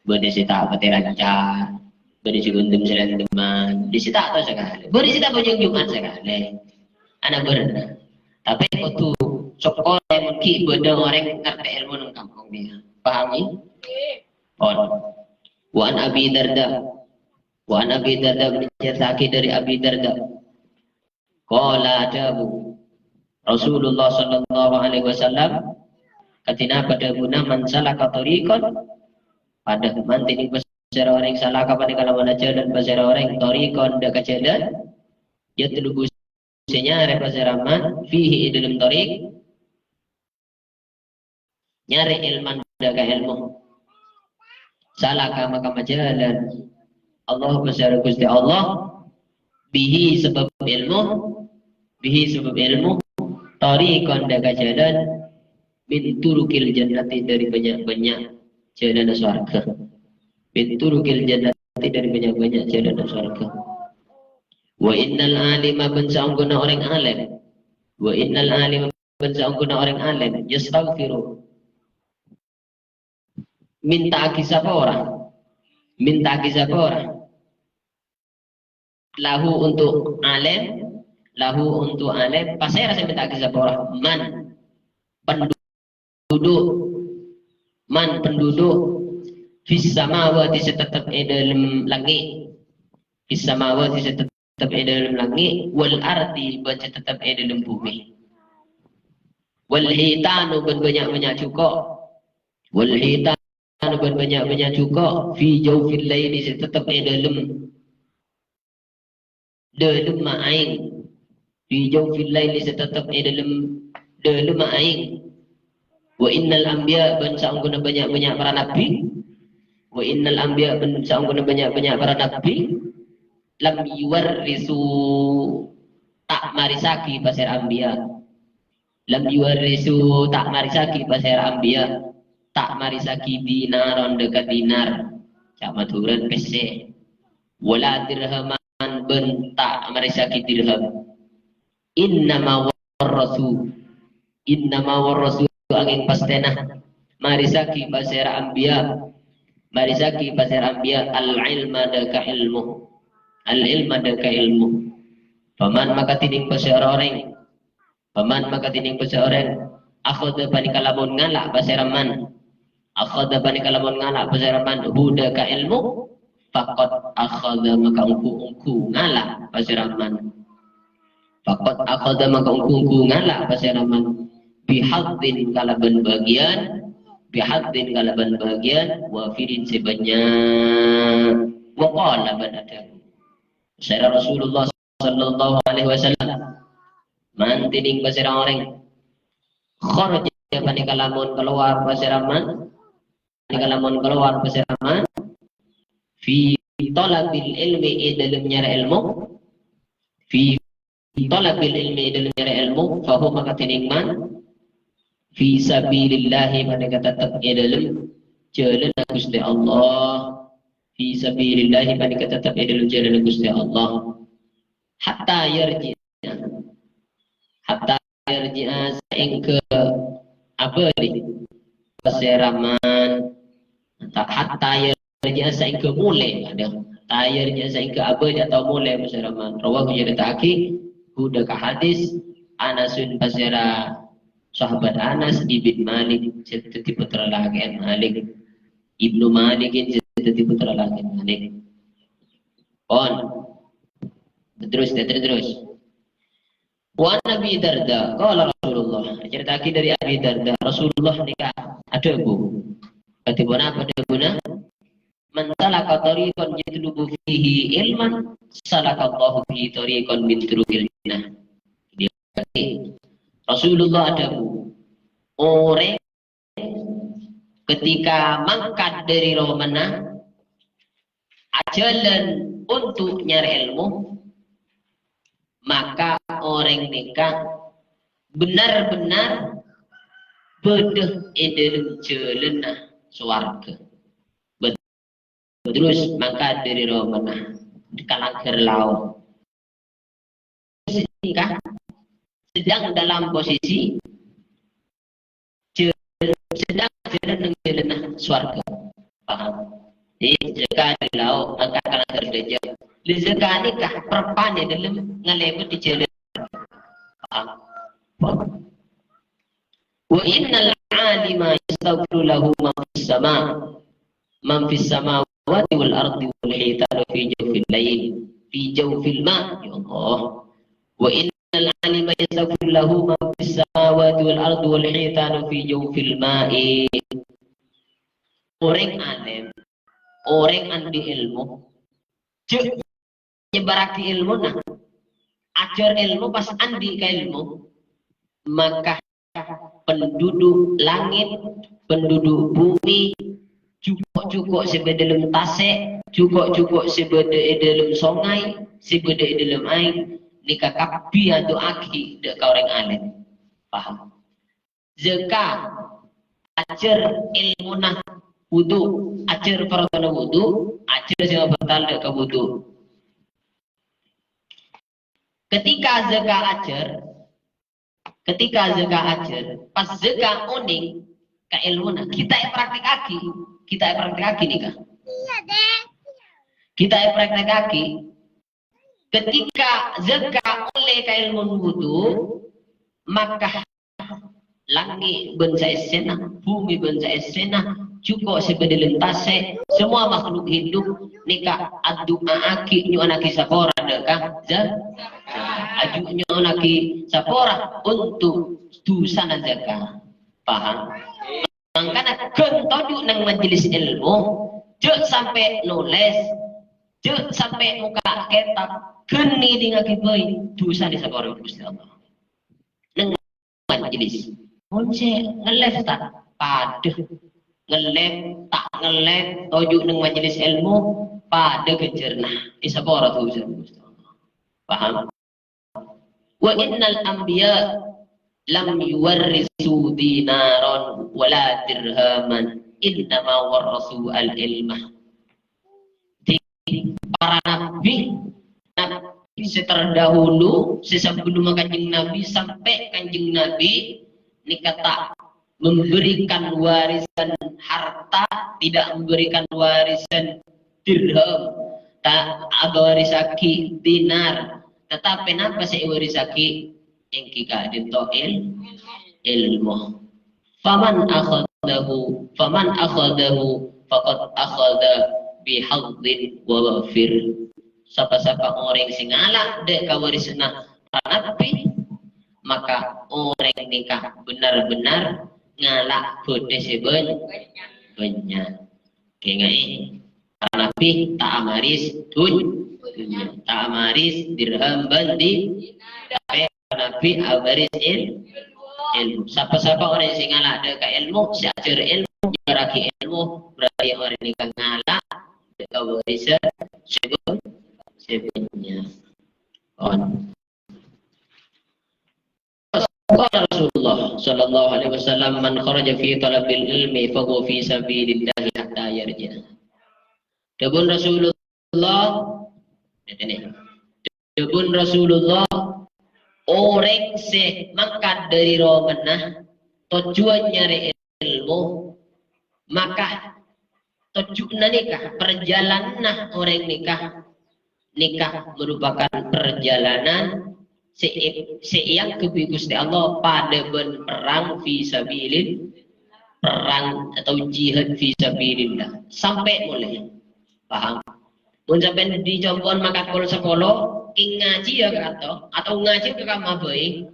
bâdâ sè ta' patè lancar, bâdâ sè gundem-salèndemman, bâdâ sè ta' tao sakalè, bâdâ sè ta' abhâjâng Jum'at sakalè. Ana bârna. Tapè kodhu sokkorè mon ghi' bâdâ orèng ngartè èlmo neng kampong nèka. Paham, ghi? Pon. Wa an Abi Darda. Wa an Abi Darda, nyarèta'aghi dâri Abi Darda. Qala, dhâbu Rasulullah sallallahu alaihi wasallam, kadhi napa dhâbuna, "Man salaka thariqan," padâ mantènè pasèra orèng, salaka panèka lawan ajhâlân, pasèra orèng, thariqan dâ' ka jhâlân, yatlubu sè nyarè, pasèra man, fihi è dâlem thariq, nyarè ilman dâ' ka èlmo. Salaka maka majhâlân. Allah, pasèra Ghustè Allah, bihi sabâb èlmo, bihi sabâb èlmo, thariqan dâ' ka jhâlân, min turukil jannati dâri bânnya'-bânnya' jhâlânna sowarghâ. Min turukil jannati dâri bânnya'-bânnya' jhâlânna sowarghâ. Wa innal alima bân saongghuna orèng alèm. Wa innal alima bân saongghuna orèng alèm, yastaghfiru, mènta'aghi sapora, mènta'aghi sapora, lahu untuk alèm, lahu untuk alèm, pasèra sè mènta'aghi sapora? Man, penduduk, man, penduduk, fis samawati sè teptep è dâlem langngè', fis samawati sè teptep è dâlem langngè', wal ardi bân sè teptep è dâlem bhumè. Wal hitanu bân bânnya'-bânnya' jhuko'. Wal hitanu bân bânnya'-bânnya' jhuko', fi jaufil laili sè teptep è dâlem, dâlemma aèng. Fi jawfil laili, sè teptep è dâlem, dâlemma aèng. Wa innal anbiya, bân saongghuna bânnya'-bânnya' para nabbhi. Wa innal anbiya, bân saongghuna bânnya'-bânnya' para nabbhi. Lam yuwarrisu, ta' marèsaghi pasèra anbiya. Lam yuwarrisu, ta' marèsaghi pasèra anbiya. Ta' marèsaghi dinaran dâ' ka dinar. Ca' Madhurâ pèssè. Wala dirhaman, bân ta' marèsaghi dirham. Innama warrasu. Innama warrasu, angèng pastèna marèsaghi pasèra anbiya. Marèsaghi pasèra anbiya al-ilma dâ' ka èlmo. Al-ilma dâ' ka èlmo. Faman, maka dhinèng pasèra orèng. Faman, maka dhinèng pasèra orèng. Akhadha, panèka lamon ngala' pasèra man. Akhadha, panèka lamon ngala' pasèra man. Hu, dâ' ka èlmo. Faqad akhadha, maka ongghu-ongghu ngala' pasèra man. Faqad akhadha, maka ongghu-ongghu ngala' pasèra man. Bihadzin, kalabân bâgiyân. Bihadzin, kalabân bâgiyân. Wafirin, sè bânnya'. Wa qala, bân adhâbu pasèra Rasulullah sallallahu alaihi wasallam. Man, dhinèng pasèra orèng. Kharaja, panèka lamon kalowar pasèra man. Panèka lamon kalowar pasèra man. Fi talabil ilmi, è dâlem nyarè èlmo. Fi talabil ilmi, è dâlem nyarè èlmo. Fa huwa, maka dhinèng man. Fi sabilillahi, panèka teptep è dâlem jhâlânna Ghustè Allah. Fi sabilillahi, panèka teptep è dâlem jhâlânna Ghustè Allah. Hatta yarji'a. Hatta yarji'a, saèngghâ abâli pasèra man. Ta-, hatta yarji'a, saèngghâ molè. Ada. Hatta yarji'a, saèngghâ abâli atau molè pasèra man. Rawahu, nyarèta'aghi, hu, dâ' ka hadis, Anasun, pasèra sahabat Anas ibn Malik, sè dhâddhi pottra lakè'an Malik. Ibnu Malikin, sè dhâddhi pottra lakè'an Malik. Pon. Terus, terus, terus. Wa an Abi Darda, qala Rasulullah. Ècarèta'aghi dâri Abi Darda, Rasulullah nèka adhâbu. Kadhi ponapa dhâbuna? "Man salaka thariqan yatlubu fihi ilman, salakallahu bihi thariqan min turuqil jannah." Rasulullah adhâbu, orèng ketika mangkat dâri romana, ajhâlân untuk nyarè èlmo, maka orèng nèka bhennar-bhennar bâdâ è dâlem jhâlânna sowarghâ. Terros mangkat dâri romana, ka langghâr lao. Sedang dalam posisi jhâ-, sedang jhâlân neng jhâlânna sowarghâ. Paham? Jadi, jhâ' ka dâri lao, mangkat ka langghâr dâjâ. Lè, jhâ' ka nèka, prèppana dâlem ngalèbât è jhâlân. Paham? Wa innal alima yastaghfiru lahu man fis sama, man fis samawati wal ardi wal hitanu fi jawfil lail, fi jawfil ma. Ya Allah. Wa innal alima yastaghfiru lahu man fis samawati wal ardi wal hitanu fi jawfil ma'i. Orèng alèm, orèng andi' èlmo, jhâ' nyèbârraghi èlmona. Ajhâr èlmo pas andi' ka èlmo, maka penduduk langit, penduduk bumi, jhuko'-jhuko' sè bâdâ è dâlem tasè', jhuko'-jhuko' sè bâdâ è dâlem songay, sè bâdâ è dâlem aèng, nèka kabbhi adu'aaghi dâ' ka orèng alèm. Paham? Zaka, ajhâr èlmona wudu, ajhâr fardhona wudu, ajhâr sè mabatal dâ' ka wudu. Ketika zaka ajhâr, ketika zaka ajhâr, pas zaka onèng ka èlmona, kita èpraktekaghi, kita èpraktekaghi nèka. Kita èpraktekaghi, ketika zaka ollè ka èlmo wudu, maka langngè' bân saèssèna, bhumè bân saèssèna, jhuko' sè bâdâ è dâlem tasè', semua makhluk hidup nèka adu'aaghi nyo'onnaghi sapora dâ' ka za-, aju nyo'onnaghi sapora untuk dusana zaka. Paham? Mangkana ghân toju' neng majelis èlmo, jhâ' sampè' nolès Jhâ' sampè' mokka' kètab, ghân ngèdingngaghi bhâi, dhusana èsapora Ghustè Allah. Neng majelis. Mon sè nge-live ta' padâ. Nge-live, ta' nge-live, toju' neng majelis èlmo, padâ ghânjhârânna. Èsapora dhusana Ghustè Allah. Paham? "Wa innal anbiya lam yuwarrisu dinaran wala dirhaman, innama warrasu al-ilma." Di para nabbhi, nabbhi sè terdahulu, sè sabellumma Kanjeng Nabi, sampè' Kanjeng Nabi, nèka ta' memberikan warisan harta, tidak memberikan warisan dirham, ta' awarisaghi dinar. Tatapè napa sè èwarisaghi? Èngghi ka'dinto il-, èlmo. Faman akhadhahu, faman akhadhahu faqad akhadha bihadzin wafir. Sapa-sapa orèng sè ngala' dâ' kawarisanna para nabbhi, maka orèng nèka bhender-bhender ngala' bâdâ sè bân-, bânnya'. Kènga'è, para nabbhi ta' amaris dun-, dunnya, ta' amaris dirham bân di-, tapè para nabbhi awaris il-, èlmo. Sapa-sapa orèng sè ngala' dâ' ka èlmo, sè ajhâr èlmo, ajhârraghi èlmo, berarti orèng nèka ngala' dâ' ka warisan sè bân-, sè bânnya'. On. Qala Rasulullah sallallahu alaihi wasallam, "Man kharaja fi talabil ilmi fa huwa fi sabilillahi hatta yarji'a." Dhâbuna Rasulullah, ngètènè. Dhâbuna Rasulullah, orèng sè mangkat dâri romana, tojjhuwân nyarè èlmo, maka tojjhuwânna nèka, parjhâlânanna orèng nèka, nèka merupakan parjhâlânan sè, sè èangghebbhi Ghustè Allah padâ bân perrang fi sabilil-, perrang atau jihad fi sabilillah. Sampè' molè. Paham? Mon sampèyan dâri compo'na mangkat pokol sapolo, kèng ngajhiyâ ka kanto, atau ngajhi ka kamma bhâi,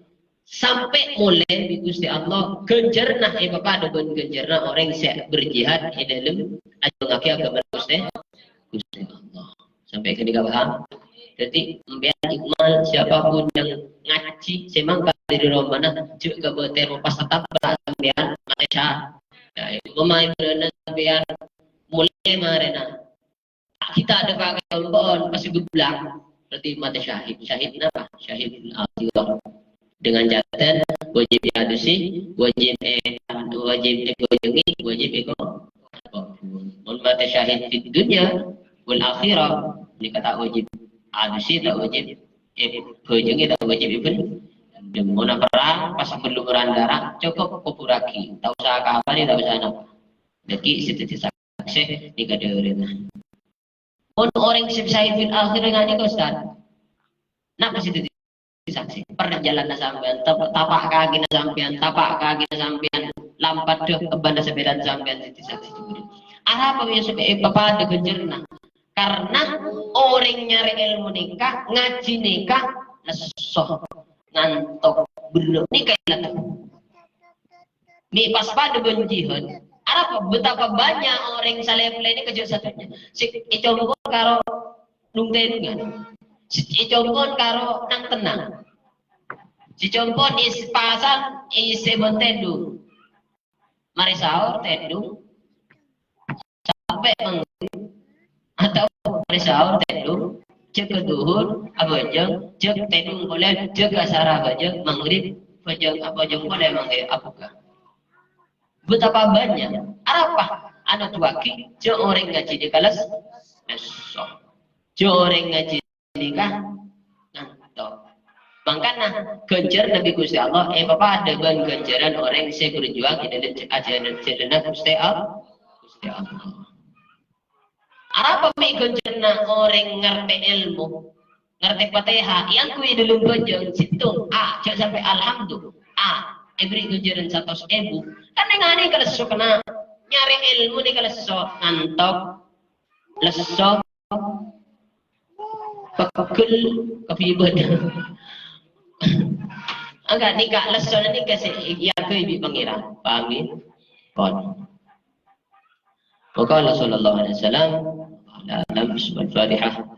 sampè' molè bi' Ghustè Allah, ghânjhârânna èpapadâ bân ghânjhârânna orèng sè berjihad è dâlem ajhungngaghi aghâmana Ghustè, Ghustè Allah. Sampè' ghânèka paham? Dhâddhi, sampèyan Iqmal, siapapun yang ngajhi, sè mangkat dâri romana, jhâ' kabâtèr pas tetap sampèyan matè sya-, ya, umpama ibaratna sampèyan molè marèna, kita ada pakai compo'na, pas geblak. Berarti matè syahid. Syahid napa? Syahid fil akhirah. Dengan catatan, wajib èadusi, wajib è-, wajib èbhâjângi, wajib èko-, èkobhur. Mon matè syahid fid dunya wal akhirah, nèka ta' wajib adusi, ta' wajib èbhâjângi, ta' wajib èbhân-, mon perrang, pas perlu perang darah, cukup kobhurraghi. Ta' osa kabâri, ta' osa napa. Dhâddhi, sè dhâddhi saksè nèka dârâna. Mon orèng sè syahid fil akhirah nganèka, Ustaz. Napa sè dhâddhi saksè? Parjhâlânanna sampèyan, tap-, tapa' kakina sampèyan, tapa' kakina sampèyan, lampadhâ ka bân sapèdana sampèyan dhâddhi saksè. Arapa mè' sè èpapadâ ghânjhârânna? Karna orèng nyarè èlmo nèka, ngajhi nèka, lesso, ngantok, berrâ', nèka èlatè. Mè' pas padâ bân jihad. Arapa betapa bânnya' orèng salèp-lèp nèka jhâ' sadhâjâ. Sè ècompo'na karo nong-tènongan. Sè ècompo'na karo nang-tennang. Sè ècompo'na è pasar, è sè bân tèdung. Marè saor tèdung. Sampè' maghrib, atau marè saor tèdung, jhâ' ka dhuhur abhâjâng, jhâ' ka tèdung polè, jhâ' ka asar abhâjâng, maghrib abhâjâng, abhâjâng polè mangkè abhuka. Betapa bânnya', arapa? Anodhuwâghi, jhâ' orèng ngajhi nèka les-, lesso. Jhâ' orèng ngajhi nèka ngantok. Mangkana, ghânjhârânna bi' Ghustè Allah èpapadâ bân ghânjhârân orèng sè berjuang è dâlem ajhârân, ajhârânna Ghustè Al-, Ghustè Allah. Arapa mè' ghânjhârânna orèng ngartè èlmo, ngartè Fatihah, èangghuy è dâlem bhâjâng, sèttong, a, jhâ' sampè' alhamdu, a, èberri' ghânjhârân satos èbu. Kan nèng-nganèng ka lesso kèna, nyarè èlmo nèka lesso, ngantok, lesso, pegghel, kabiban. Enggak, nèka lessona nèka sè èarghâi bi' Pangèran. Paham, ghi? Pon. Wa qala sallallahu alaihi wasallam, Al-Fatihah.